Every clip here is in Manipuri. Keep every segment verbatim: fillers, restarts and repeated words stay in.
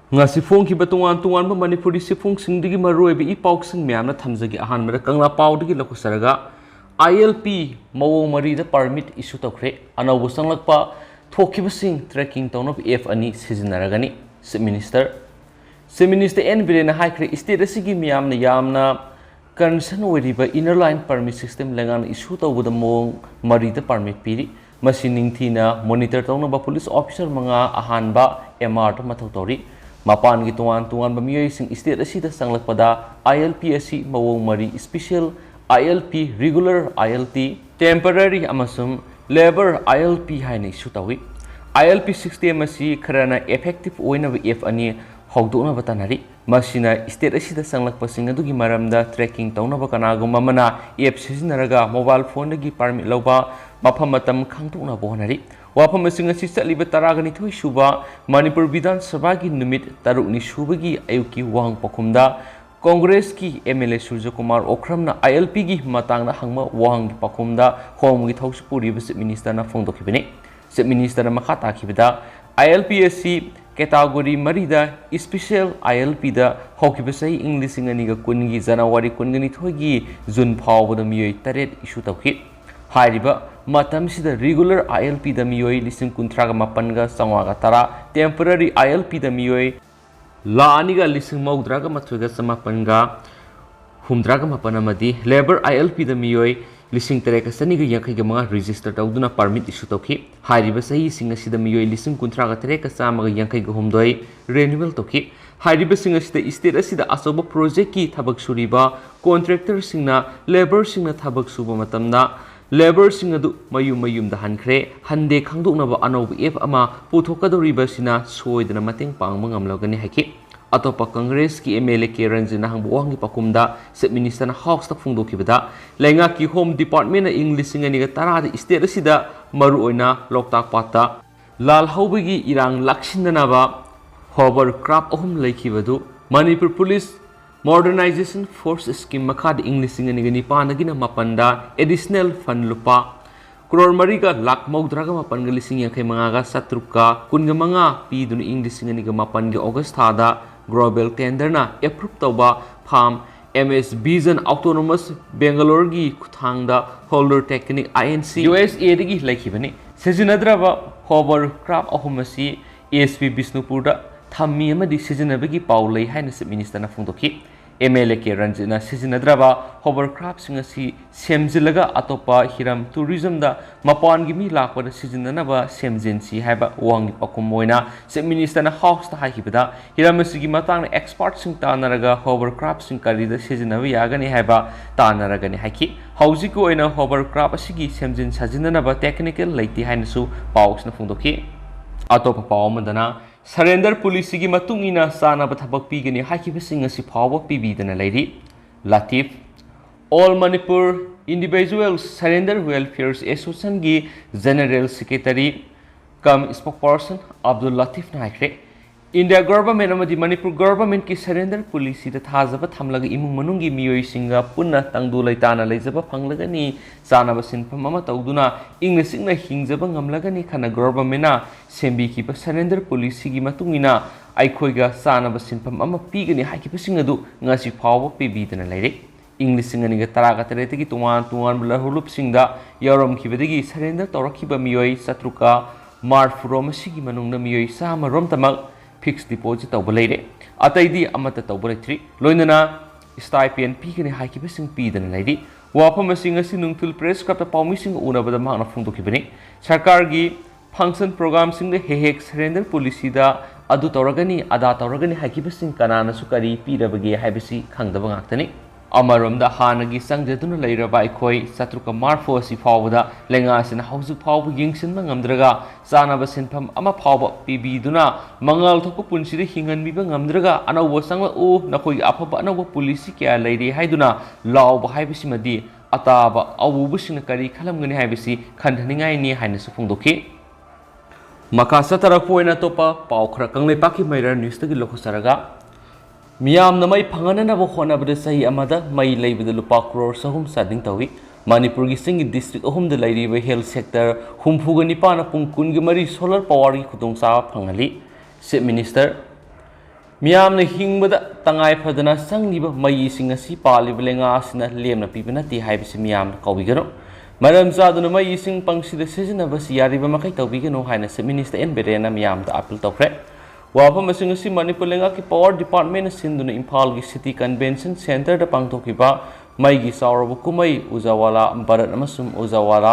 ꯉꯁꯤ ꯐꯣꯡꯈꯤꯕ ꯇꯣꯉꯥꯟ ꯇꯣꯉꯥꯟꯕ ꯃꯅꯤꯄꯨꯔꯤ ꯁꯤꯐꯣꯡꯁꯤꯡꯗꯒꯤ ꯃꯔꯨꯑꯣꯏꯕ ꯏ ꯄꯥꯎꯁꯤꯡ ꯃꯌꯥꯝꯅ ꯊꯝꯖꯒꯦ꯫ ꯑꯍꯥꯟꯕꯗ ꯀꯪꯂꯥ ꯄꯥꯎꯗꯒꯤ ꯂꯧꯈꯠꯆꯔꯒ, ILP ꯃꯑꯣꯡ ꯃꯔꯤꯗ permit issue ꯇꯧꯈ꯭ꯔꯦ꯫ ꯑꯅꯧꯕ ꯆꯪꯂꯛꯄ ꯊꯣꯛꯈꯤꯕꯁꯤꯡ tracking ꯇꯧꯅꯕ app ꯑꯅꯤ ꯁꯤꯖꯤꯟꯅꯔꯒꯅꯤ꯫ Chief Minister, Chief Minister N ꯕꯤꯔꯦꯟꯅ ꯍꯥꯏꯈ꯭ꯔꯦ, state ꯑꯁꯤꯒꯤ ꯃꯤꯌꯥꯝꯅ ꯌꯥꯝꯅ concern ꯑꯣꯏꯔꯤꯕ inner line permit system ꯂꯩꯉꯥꯛꯅ issue ꯇꯧꯕꯗ ꯃꯑꯣꯡ ꯃꯔꯤꯗ permit ꯄꯤꯔꯤ꯫ ꯃꯁꯤ ꯅꯤꯡꯊꯤꯅ monitor ꯇꯧꯅꯕ police officer ꯃꯉꯥ ꯑꯍꯥꯟꯕ MR ꯗ ꯃꯊꯧ ꯇꯧꯔꯤ꯫ ꯃꯄꯥꯟꯒꯤ ꯇꯣꯉꯥꯟ ꯇꯣꯉꯥꯟꯕ ꯃꯤꯑꯣꯏꯁꯤꯡ state ꯑꯁꯤꯗ ꯆꯪꯂꯛꯄꯗ ILP ꯑꯁꯤ ꯃꯑꯣꯡ ꯃꯔꯤ, special ILP, regular ILP, temporary ꯑꯃꯁꯨꯡ labour ILP ꯍꯥꯏꯅ issue ꯇꯧꯏ꯫ ILP system ꯑꯁꯤ ꯈꯔꯅ effective ꯑꯣꯏꯅꯕ app ꯑꯅꯤ ꯍꯧꯗꯣꯛꯅꯕ ꯇꯥꯟꯅꯔꯤ꯫ ꯃꯁꯤꯅ state ꯑꯁꯤꯗ ꯆꯪꯂꯛꯄꯁꯤꯡ ꯑꯗꯨꯒꯤ ꯃꯔꯝꯗ tracking ꯇꯧꯅꯕ ꯀꯅꯥꯒꯨꯝꯕ ꯑꯃꯅ app ꯁꯤꯖꯤꯟꯅꯔꯒ mobile phone ꯗꯒꯤ permit ꯂꯧꯕ, ꯃꯐꯝ ꯃꯇꯝ ꯈꯪꯗꯣꯛꯅꯕ ꯍꯣꯠꯅꯔꯤ꯫ ꯋꯥꯐꯝꯁꯤꯡ ꯑꯁꯤ ꯆꯠꯂꯤꯕ ꯇꯔꯥꯒ ꯅꯤꯊꯣꯏ ꯁꯨꯕ ꯃꯅꯤꯄꯨꯔ ꯕꯤꯙꯥꯟ ꯁꯚꯥꯒꯤ ꯅꯨꯃꯤꯠ ꯇꯔꯨꯛꯅꯤ ꯁꯨꯕꯒꯤ ꯑꯌꯨꯛꯀꯤ ꯋꯥꯍꯪ ꯄꯥꯎꯈꯨꯝꯗ ꯀꯣꯡꯒ꯭ꯔꯦꯁꯀꯤ MLA ꯁꯨꯔꯖꯀꯨꯃꯥꯔ ꯑꯣꯀ꯭ꯔꯝꯅ ILP ꯒꯤ ꯃꯇꯥꯡꯗ ꯍꯪꯕ ꯋꯥꯍꯪꯒꯤ ꯄꯥꯎꯈꯨꯝꯗ ꯍꯣꯝꯒꯤ ꯊꯧꯁꯤꯜ ꯄꯨꯔꯤꯕ Chief Minister ꯅ ꯐꯣꯡꯗꯣꯛꯈꯤꯕꯅꯤ꯫ Chief Minister ꯅ ꯃꯈꯥ ꯇꯥꯈꯤꯕꯗ, ILP ꯑꯁꯤ category ꯃꯔꯤꯗ, special ILP ꯗ ꯍꯧꯈꯤꯕ ꯆꯍꯤ ꯏꯪ ꯂꯤꯁꯤꯡ ꯑꯅꯤꯒ ꯀꯨꯟꯒꯤ ꯖꯅꯋꯥꯔꯤ ꯀꯨꯟꯅꯤꯊꯣꯏꯒꯤ ꯖꯨꯟ ꯐꯥꯎꯕꯗ ꯃꯤꯑꯣꯏ ꯇꯔꯦꯠ issue ꯇꯧꯈꯤ꯫ ꯍꯥꯏꯔꯤꯕ ꯃꯇꯝꯁꯤꯗ regular ILP ꯗ ꯃꯤꯑꯣꯏ ꯂꯤꯁꯤꯡ ꯀꯨꯟꯊ꯭ꯔꯥꯒ ꯃꯥꯄꯟꯒ ꯆꯥꯝꯃꯉꯥꯒ ꯇꯔꯥ, temporary ILP ꯗ ꯃꯤꯑꯣꯏ ꯂꯥꯈ ꯑꯅꯤꯒ ꯂꯤꯁꯤꯡ ꯃꯧꯗ꯭ꯔꯥꯒ ꯃꯥꯊꯣꯏꯒ ꯆꯃꯥꯄꯟꯒ ꯍꯨꯝꯗ꯭ꯔꯥꯒ ꯃꯥꯄꯟ ꯑꯃꯗꯤ labour ILP ꯗ ꯃꯤꯑꯣꯏ ꯂꯤꯁꯤꯡ ꯇꯔꯦꯠꯀ ꯆꯅꯤꯒ ꯌꯥꯡꯈꯩꯒ ꯃꯉꯥ register ꯇꯧꯗꯨꯅ permit issue ꯇꯧꯈꯤ꯫ ꯍꯥꯏꯔꯤꯕ ꯆꯍꯤꯁꯤꯡ ꯑꯁꯤꯗ ꯃꯤꯑꯣꯏ ꯂꯤꯁꯤꯡ ꯀꯨꯟꯊ꯭ꯔꯥꯒ ꯇꯔꯦꯠꯀ ꯆꯥꯝꯃꯒ ꯌꯥꯡꯈꯩꯒ ꯍꯨꯝꯗꯣꯏ renewal ꯇꯧꯈꯤ꯫ ꯍꯥꯏꯔꯤꯕꯁꯤꯡ ꯑꯁꯤꯗ state ꯑꯁꯤꯗ ꯑꯆꯧꯕ project ꯀꯤ ꯊꯕꯛ ꯁꯨꯔꯤꯕ contractor ꯁꯤꯡꯅ labour ꯁꯤꯡꯅ ꯊꯕꯛ ꯁꯨꯕ ꯃꯇꯝꯗ labour ꯁꯤꯡ ꯑꯗꯨ ꯃꯌꯨꯝ ꯃꯌꯨꯝꯗ ꯍꯟꯈ꯭ꯔꯦ, ꯍꯟꯗꯦ ꯈꯪꯗꯣꯛꯅꯕ ꯑꯅꯧꯕ app ꯑꯃ ꯄꯨꯊꯣꯛꯀꯗꯧꯔꯤꯕꯁꯤꯅ ꯁꯣꯏꯗꯅ ꯃꯇꯦꯡ ꯄꯥꯡꯕ ꯉꯝꯂꯒꯅꯤ ꯍꯥꯏꯈꯤ꯫ ꯑꯇꯣꯞꯄ ꯀꯪꯒ꯭ꯔꯦꯁꯀꯤ MLA ꯀꯦ ꯔꯟꯖꯟꯅ ꯍꯪꯕ ꯋꯥꯍꯪꯒꯤ ꯄꯥꯎꯈꯨꯝꯗ Chief Minister ꯅ House ꯇ ꯐꯣꯡꯗꯣꯛꯈꯤꯕꯗ, ꯂꯩꯉꯥꯛꯀꯤ Home Department ꯅ ꯏꯪ ꯂꯤꯁꯤꯡ ꯑꯅꯤꯒ ꯇꯔꯥꯗ state ꯑꯁꯤꯗ ꯃꯔꯨꯑꯣꯏꯅ ꯂꯣꯛꯇꯥꯛ ꯄꯥꯠꯇ ꯂꯥꯜꯍꯧꯕꯒꯤ ꯏꯔꯥꯡ ꯂꯥꯛꯁꯤꯟꯅꯅꯕ hovercraft ꯑꯍꯨꯝ ꯂꯩꯈꯤꯕꯗꯨ Manipur Police Modernization Force Scheme ꯃꯈꯥꯗ ꯏꯪ ꯂꯤꯁꯤꯡ ꯑꯅꯤꯒ ꯅꯤꯄꯥꯟꯗꯒꯤꯅ ꯃꯥꯄꯟꯗ additional fund ꯂꯨꯄꯥ ꯀ꯭ꯔꯣꯔ ꯃꯔꯤꯒ ꯂꯥꯈ ꯃꯧꯗ꯭ꯔꯥꯒ ꯃꯥꯄꯟꯒ ꯂꯤꯁꯤꯡ ꯌꯥꯡꯈꯩ ꯃꯉꯥꯒ ꯆꯥꯇ꯭ꯔꯨꯛꯀ ꯀꯨꯟꯒ ꯃꯉꯥ ꯄꯤꯗꯨꯅ ꯏꯪ ꯂꯤꯁꯤꯡ ꯑꯅꯤꯒ ꯃꯥꯄꯟꯒꯤ ꯑꯣꯒꯁ ꯊꯥꯗ global tenderꯅ approve ꯇꯧꯕ firm M S Vision Autonomous Bangaloreꯒꯤ ꯈꯨꯠꯊꯥꯡꯗ Holder Technique Inc USAꯗꯒꯤ ꯂꯩꯈꯤꯕꯅꯤ꯫ ꯁꯤꯖꯤꯟꯅꯗ꯭ꯔꯕ hovercraft ꯑꯍꯨꯝ ꯑꯁꯤ SP ꯕꯤꯁꯅꯨꯄꯨꯔꯗ ꯊꯝꯃꯤ ꯑꯃꯗꯤ ꯁꯤꯖꯤꯟꯅꯕꯒꯤ ꯄꯥꯎ ꯂꯩ ꯍꯥꯏꯅ Chief Ministerꯅ ꯐꯣꯡꯗꯣꯛꯈꯤ꯫ MLA ꯀꯦ ꯔꯟꯖꯤꯠꯅ ꯁꯤꯖꯤꯟꯅꯗ꯭ꯔꯕ hovercraftꯁꯤꯡ ꯑꯁꯤ ꯁꯦꯝꯖꯤꯜꯂꯒ ꯑꯇꯣꯞꯄ ꯍꯤꯔꯝ tourismꯗ ꯃꯄꯥꯟꯒꯤ ꯃꯤ ꯂꯥꯛꯄꯗ ꯁꯤꯖꯤꯟꯅꯅꯕ ꯁꯦꯝꯖꯤꯟꯁꯤ ꯍꯥꯏꯕ ꯋꯥꯍꯪꯒꯤ ꯄꯥꯎꯈꯨꯝ ꯑꯣꯏꯅ Chief Ministerꯅ Houseꯇ ꯍꯥꯏꯈꯤꯕꯗ, ꯍꯤꯔꯝ ꯑꯁꯤꯒꯤ ꯃꯇꯥꯡꯗ expertꯁꯤꯡ ꯇꯥꯟꯅꯔꯒ hovercraftꯁꯤꯡ ꯀꯔꯤꯗ ꯁꯤꯖꯤꯟꯅꯕ ꯌꯥꯒꯅꯤ ꯍꯥꯏꯕ ꯇꯥꯟꯅꯔꯒꯅꯤ ꯍꯥꯏꯈꯤ꯫ ꯍꯧꯖꯤꯛꯀꯤ ꯑꯣꯏꯅ hovercraft ꯑꯁꯤꯒꯤ ꯁꯦꯝꯖꯤꯟ ꯁꯥꯖꯤꯟꯅꯅꯕ technical ꯂꯩꯇꯦ ꯍꯥꯏꯅꯁꯨ ꯄꯥꯎꯁꯤꯅ ꯐꯣꯡꯗꯣꯛꯈꯤ꯫ ꯑꯇꯣꯞꯄ ꯄꯥꯎ ꯑꯃꯗꯅ, surrender policyꯒꯤ ꯃꯇꯨꯡ ꯏꯟꯅ ꯆꯥꯅꯕ ꯊꯕꯛ ꯄꯤꯒꯅꯤ ꯍꯥꯏꯈꯤꯕꯁꯤꯡ ꯑꯁꯤ ꯐꯥꯎꯕ ꯄꯤꯕꯤꯗꯅ ꯂꯩꯔꯤ꯫ ꯂꯥꯇꯤꯐ, All Manipur Individual Surrender Welfare Associationꯒꯤ General Secretary cum spokesperson Abdul ꯂꯥꯇꯤꯐꯅ ꯍꯥꯏꯈ꯭ꯔꯦ, India Government ꯑꯃꯗꯤ ꯃꯅꯤꯄꯨꯔ Governmentꯀꯤ surrender policyꯗ ꯊꯥꯖꯕ ꯊꯝꯂꯒ ꯏꯃꯨꯡ ꯃꯅꯨꯡꯒꯤ ꯃꯤꯑꯣꯏꯁꯤꯡꯒ ꯄꯨꯟꯅ ꯇꯪꯗꯨ ꯂꯩꯇꯥꯅ ꯂꯩꯖꯕ ꯐꯪꯂꯒꯅꯤ, ꯆꯥꯅꯕ ꯁꯤꯟꯐꯝ ꯑꯃ ꯇꯧꯗꯨꯅ ꯏꯪꯅ ꯆꯤꯛꯅ ꯍꯤꯡꯖꯕ ꯉꯝꯂꯒꯅꯤ ꯈꯟꯅ Governmentꯅ ꯁꯦꯝꯕꯤꯈꯤꯕ surrender policyꯒꯤ ꯃꯇꯨꯡ ꯏꯟꯅ ꯑꯩꯈꯣꯏꯒ ꯆꯥꯅꯕ ꯁꯤꯟꯐꯝ ꯑꯃ ꯄꯤꯒꯅꯤ ꯍꯥꯏꯈꯤꯕꯁꯤꯡ ꯑꯗꯨ ꯉꯁꯤ ꯐꯥꯎꯕ ꯄꯤꯕꯤꯗꯅ ꯂꯩꯔꯤ꯫ ꯏꯪ ꯂꯤꯁꯤꯡ ꯑꯅꯤꯒ ꯇꯔꯥꯒ ꯇꯔꯦꯠꯇꯒꯤ ꯇꯣꯉꯥꯟ ꯇꯣꯉꯥꯟꯕ ꯂꯧꯍꯧꯂꯨꯞꯁꯤꯡꯗ ꯌꯥꯎꯔꯝꯈꯤꯕꯗꯒꯤ surrender ꯇꯧꯔꯛꯈꯤꯕ ꯃꯤꯑꯣꯏ ꯆꯥꯇ꯭ꯔꯨꯛꯀ ꯃꯔꯐꯨꯔꯣꯝ ꯑꯁꯤꯒꯤ ꯃꯅꯨꯡꯗ ꯃꯤꯑꯣꯏ ꯆꯥꯝꯃꯔꯣꯝꯇꯃꯛ fixed deposit ꯇꯧꯕ ꯂꯩꯔꯦ꯫ ꯑꯇꯩꯗꯤ ꯑꯃꯠꯇ ꯇꯧꯕ ꯂꯩꯇ꯭ꯔꯤ꯫ ꯂꯣꯏꯅꯅ stipend ꯄꯤꯒꯅꯤ ꯍꯥꯏꯈꯤꯕꯁꯤꯡ ꯄꯤꯗꯅ ꯂꯩꯔꯤ꯫ ꯋꯥꯐꯝ ꯑꯁꯤ ꯉꯁꯤ ꯅꯨꯡꯊꯤꯜ press clubꯇ ꯄꯥꯎꯃꯤꯁꯤꯡꯒ ꯎꯅꯕꯗ ꯃꯍꯥꯛꯅ ꯐꯣꯡꯗꯣꯛꯈꯤꯕꯅꯤ꯫ ꯁꯔꯀꯥꯔꯒꯤ function programꯁꯤꯡꯗ ꯍꯦꯛ ꯍꯦꯛ surrender policyꯗ ꯑꯗꯨ ꯇꯧꯔꯒꯅꯤ, ꯑꯗꯥ ꯇꯧꯔꯒꯅꯤ ꯍꯥꯏꯈꯤꯕꯁꯤꯡ ꯀꯅꯥꯅꯁꯨ ꯀꯔꯤ ꯄꯤꯔꯕꯒꯦ ꯍꯥꯏꯕꯁꯤ ꯈꯪꯗꯕ ꯉꯥꯛꯇꯅꯤ꯫ ꯑꯃꯔꯣꯝꯗ ꯍꯥꯟꯅꯒꯤ ꯆꯪꯖꯗꯨꯅ ꯂꯩꯔꯕ ꯑꯩꯈꯣꯏ ꯆꯥꯇ꯭ꯔꯨꯛꯀ ꯃꯔꯐꯨ ꯑꯁꯤ ꯐꯥꯎꯕꯗ ꯂꯩꯉꯥꯛꯁꯤꯅ ꯍꯧꯖꯤꯛ ꯐꯥꯎꯕ ꯌꯦꯡꯁꯤꯟꯕ ꯉꯝꯗ꯭ꯔꯒ ꯆꯥꯅꯕ ꯁꯤꯟꯐꯝ ꯑꯃ ꯐꯥꯎꯕ ꯄꯤꯕꯤꯗꯨꯅ ꯃꯉꯥꯜ ꯊꯣꯛꯄ ꯄꯨꯟꯁꯤꯗ ꯍꯤꯡꯍꯟꯕꯤꯕ ꯉꯝꯗ꯭ꯔꯒ ꯑꯅꯧꯕ ꯆꯪꯂꯛꯎ, ꯅꯈꯣꯏꯒꯤ ꯑꯐꯕ ꯑꯅꯧꯕ policy ꯀꯌꯥ ꯂꯩꯔꯦ ꯍꯥꯏꯗꯨꯅ ꯂꯥꯎꯕ ꯍꯥꯏꯕꯁꯤꯃꯗꯤ ꯑꯇꯥꯕ ꯑꯎꯕꯁꯤꯡꯅ ꯀꯔꯤ ꯈꯜꯂꯝꯒꯅꯤ ꯍꯥꯏꯕꯁꯤ ꯈꯟꯊꯅꯤꯡꯉꯥꯏꯅꯤ ꯍꯥꯏꯅꯁꯨ ꯐꯣꯡꯗꯣꯛꯈꯤ꯫ ꯃꯈꯥ ꯆꯠꯊꯔꯛꯄ ꯑꯣꯏꯅ ꯑꯇꯣꯞꯄ ꯄꯥꯎ ꯈꯔ ꯀꯪꯂꯩꯄꯥꯛꯀꯤ ꯃꯩꯔꯥ newsꯇꯒꯤ ꯂꯧꯈꯠꯆꯔꯒ, ꯃꯤꯌꯥꯝꯅ ꯃꯩ ꯐꯪꯍꯟꯅꯅꯕ ꯍꯣꯠꯅꯕꯗ ꯆꯍꯤ ꯑꯃꯗ ꯃꯩ ꯂꯩꯕꯗ ꯂꯨꯄꯥ ꯀ꯭ꯔꯣꯔ ꯆꯍꯨꯝ ꯆꯥꯗꯤꯡ ꯇꯧꯏ꯫ ꯃꯅꯤꯄꯨꯔꯒꯤ ꯆꯤꯡꯒꯤ ꯗꯤꯁꯇ꯭ꯔꯤꯛ ꯑꯍꯨꯝꯗ ꯂꯩꯔꯤꯕ ꯍꯦꯜꯊ ꯁꯦꯛꯇꯔ ꯍꯨꯝꯐꯨꯒ ꯅꯤꯄꯥꯟꯅ ꯄꯨꯡ ꯀꯨꯟꯒ ꯃꯔꯤ ꯁꯣꯂꯔ ꯄꯥꯋꯔꯒꯤ ꯈꯨꯗꯣꯡꯆꯥꯕ ꯐꯪꯍꯜꯂꯤ꯫ ꯆꯤꯐ ꯃꯤꯅꯤꯁꯇꯔ, ꯃꯤꯌꯥꯝꯅ ꯍꯤꯡꯕꯗ ꯇꯉꯥꯏ ꯐꯗꯅ ꯆꯪꯂꯤꯕ ꯃꯩ ꯏꯁꯤꯡ ꯑꯁꯤ ꯄꯥꯜꯂꯤꯕ ꯂꯩꯉꯥꯛ ꯑꯁꯤꯅ ꯂꯦꯝꯅ ꯄꯤꯕ ꯅꯠꯇꯦ ꯍꯥꯏꯕꯁꯤ ꯃꯤꯌꯥꯝꯅ ꯀꯥꯎꯕꯤꯒꯅꯨ꯫ ꯃꯔꯝ ꯆꯥꯗꯅ ꯃꯩ ꯏꯁꯤꯡ ꯄꯪꯁꯤꯗ ꯁꯤꯖꯤꯟꯅꯕꯁꯤ ꯌꯥꯔꯤꯕ ꯃꯈꯩ ꯇꯧꯕꯤꯒꯅꯨ ꯍꯥꯏꯅ ꯆꯤꯐ ꯃꯤꯅꯤꯁꯇꯔ ꯑꯦꯟ ꯕꯤꯔꯦꯟꯅ ꯃꯤꯌꯥꯝꯗ ꯑꯥꯄꯤꯜ ꯇꯧꯈ꯭ꯔꯦ꯫ ꯋꯥꯐꯝ ꯑꯁꯤꯡ ꯑꯁꯤ ꯃꯅꯤꯄꯨꯔ ꯂꯩꯉꯥꯛꯀꯤ ꯄꯥꯋꯔ ꯗꯤꯄꯥꯔꯠꯃꯦꯟꯅ ꯁꯤꯟꯗꯨꯅ ꯏꯝꯐꯥꯜꯒꯤ ꯁꯤꯇꯤ ꯀꯟꯚꯦꯟꯁꯟ ꯁꯦꯟꯇꯔꯗ ꯄꯥꯡꯊꯣꯛꯈꯤꯕ ꯃꯩꯒꯤ ꯆꯥꯎꯔꯕ ꯀꯨꯝꯍꯩ ꯎꯖꯥꯋꯥꯂꯥ ꯚꯥꯔꯠ ꯑꯃꯁꯨꯡ ꯎꯖꯥꯋꯥꯂꯥ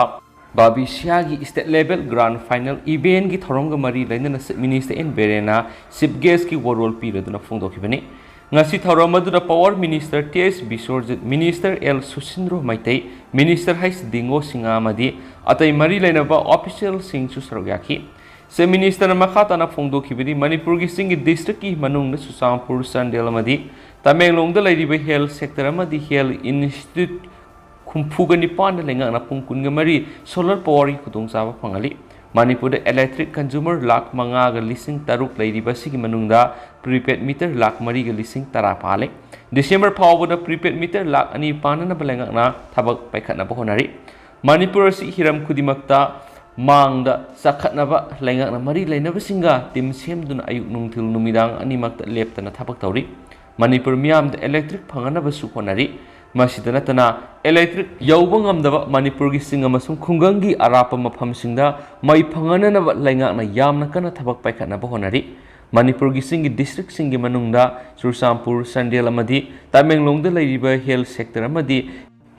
ꯕꯥꯕꯤꯁꯤꯌꯥꯒꯤ ꯁ꯭ꯇꯦꯠ ꯂꯦꯚꯦꯜ ꯒ꯭ꯔꯥꯟ ꯐꯥꯏꯅꯦꯜ ꯏꯚꯦꯟꯒꯤ ꯊꯧꯔꯝꯒ ꯃꯔꯤ ꯂꯩꯅꯅ ꯆꯤꯐ ꯃꯤꯅꯤꯁꯇꯔ ꯑꯦꯟ ꯕꯤꯔꯦꯟꯅ ꯆꯤꯐ ꯒꯦꯁꯀꯤ ꯋꯥꯔꯣꯜ ꯄꯤꯔꯗꯨꯅ ꯐꯣꯡꯗꯣꯛꯈꯤꯕꯅꯤ꯫ ꯉꯁꯤ ꯊꯧꯔꯝ ꯑꯗꯨꯗ power minister T S Biswajit, minister L Susindro Meitei, minister ꯍꯩꯆ ꯗꯤꯡꯒꯣ ꯁꯤꯡꯍ ꯑꯃꯗꯤ ꯑꯇꯩ ꯃꯔꯤ ꯂꯩꯅꯕ ꯑꯣꯐꯤꯁꯤꯌꯦꯜꯁꯤꯡꯁꯨ ꯁꯔꯨꯛ ꯌꯥꯈꯤ꯫ ꯆꯤꯐ ꯃꯤꯅꯤꯁꯇꯔꯅ ꯃꯈꯥ ꯇꯥꯅ ꯐꯣꯡꯗꯣꯛꯈꯤꯕꯗꯤ, ꯃꯅꯤꯄꯨꯔꯒꯤ ꯆꯤꯡꯒꯤ ꯗꯤꯁꯇ꯭ꯔꯤꯛꯀꯤ ꯃꯅꯨꯡꯗ ꯆꯨꯔꯆꯥꯟꯄꯨꯔ, ꯆꯥꯟꯗꯦꯜ ꯑꯃꯗꯤ ꯇꯃꯦꯡꯂꯣꯡꯗ ꯂꯩꯔꯤꯕ ꯍꯦꯜꯊ ꯁꯦꯛꯇꯔ ꯑꯃꯗꯤ ꯍꯦꯜꯊ ꯏꯟꯁꯇꯤꯇ꯭ꯌꯨꯠ ꯍꯨꯝꯐꯨꯒ ꯅꯤꯄꯥꯟꯗ ꯂꯩꯉꯥꯛꯅ ꯄꯨꯡ ꯀꯨꯟꯒ ꯃꯔꯤ ꯁꯣꯂꯔ ꯄꯥꯋꯔꯒꯤ ꯈꯨꯗꯣꯡꯆꯥꯕ ꯐꯪꯍꯜꯂꯤ꯫ ꯃꯅꯤꯄꯨꯔꯗ ꯏꯂꯦꯛꯇ꯭ꯔꯤꯛ ꯀꯟꯖꯨꯃꯔ ꯂꯥꯈ ꯃꯉꯥꯒ ꯂꯤꯁꯤꯡ ꯇꯔꯨꯛ ꯂꯩꯔꯤꯕ ꯑꯁꯤꯒꯤ ꯃꯅꯨꯡꯗ ꯄ꯭ꯔꯤꯄꯦꯗ ꯃꯤꯇꯔ ꯂꯥꯈ ꯃꯔꯤꯒ ꯂꯤꯁꯤꯡ ꯇꯔꯥ ꯄꯥꯜꯂꯤ꯫ ꯗꯤꯁꯦꯝꯕꯔ ꯐꯥꯎꯕꯗ ꯄ꯭ꯔꯤꯄꯦꯗ ꯃꯤꯇꯔ ꯂꯥꯈ ꯑꯅꯤ ꯄꯥꯟꯅꯅꯕ ꯂꯩꯉꯥꯛꯅ ꯊꯕꯛ ꯄꯥꯏꯈꯠꯅꯕ ꯍꯣꯠꯅꯔꯤ꯫ ꯃꯅꯤꯄꯨꯔ ꯑꯁꯤ ꯍꯤꯔꯝ ꯈꯨꯗꯤꯡꯃꯛꯇ ꯃꯥꯡꯗ ꯆꯈꯠꯅꯕ ꯂꯩꯉꯥꯛꯅ ꯃꯔꯤ ꯂꯩꯅꯕꯁꯤꯡꯒ ꯇꯤꯝ ꯁꯦꯝꯗꯨꯅ ꯑꯌꯨꯛ ꯅꯨꯡꯊꯤꯜ ꯅꯨꯃꯤꯗꯥꯡ ꯑꯅꯤꯃꯛꯇ ꯂꯦꯞꯇꯅ ꯊꯕꯛ ꯇꯧꯔꯤ꯫ ꯃꯅꯤꯄꯨꯔ ꯃꯤꯌꯥꯝꯗ ꯏꯂꯦꯛꯇ꯭ꯔꯤꯛ ꯐꯪꯍꯟꯅꯕꯁꯨ ꯍꯣꯠꯅꯔꯤ꯫ ꯃꯁꯤꯗ ꯅꯠꯇꯅ, ꯏꯂꯦꯛꯇ꯭ꯔꯤꯛ ꯌꯧꯕ ꯉꯝꯗꯕ ꯃꯅꯤꯄꯨꯔꯒꯤ ꯆꯤꯡ ꯑꯃꯁꯨꯡ ꯈꯨꯡꯒꯪꯒꯤ ꯑꯔꯥꯞꯄ ꯃꯐꯝꯁꯤꯡꯗ ꯃꯩ ꯐꯪꯍꯟꯅꯅꯕ ꯂꯩꯉꯥꯛꯅ ꯌꯥꯝꯅ ꯀꯟꯅ ꯊꯕꯛ ꯄꯥꯏꯈꯠꯅꯕ ꯍꯣꯠꯅꯔꯤ꯫ ꯃꯅꯤꯄꯨꯔꯒꯤ ꯆꯤꯡꯒꯤ ꯗꯤꯁꯇ꯭ꯔꯤꯛꯁꯤꯡꯒꯤ ꯃꯅꯨꯡꯗ ꯆꯨꯔꯆꯥꯟꯄꯨꯔ, ꯆꯥꯟꯗꯦꯜ ꯑꯃꯗꯤ ꯇꯃꯦꯡꯂꯣꯡꯗ ꯂꯩꯔꯤꯕ ꯍꯦꯜꯊ ꯁꯦꯛꯇꯔ ꯑꯃꯗꯤ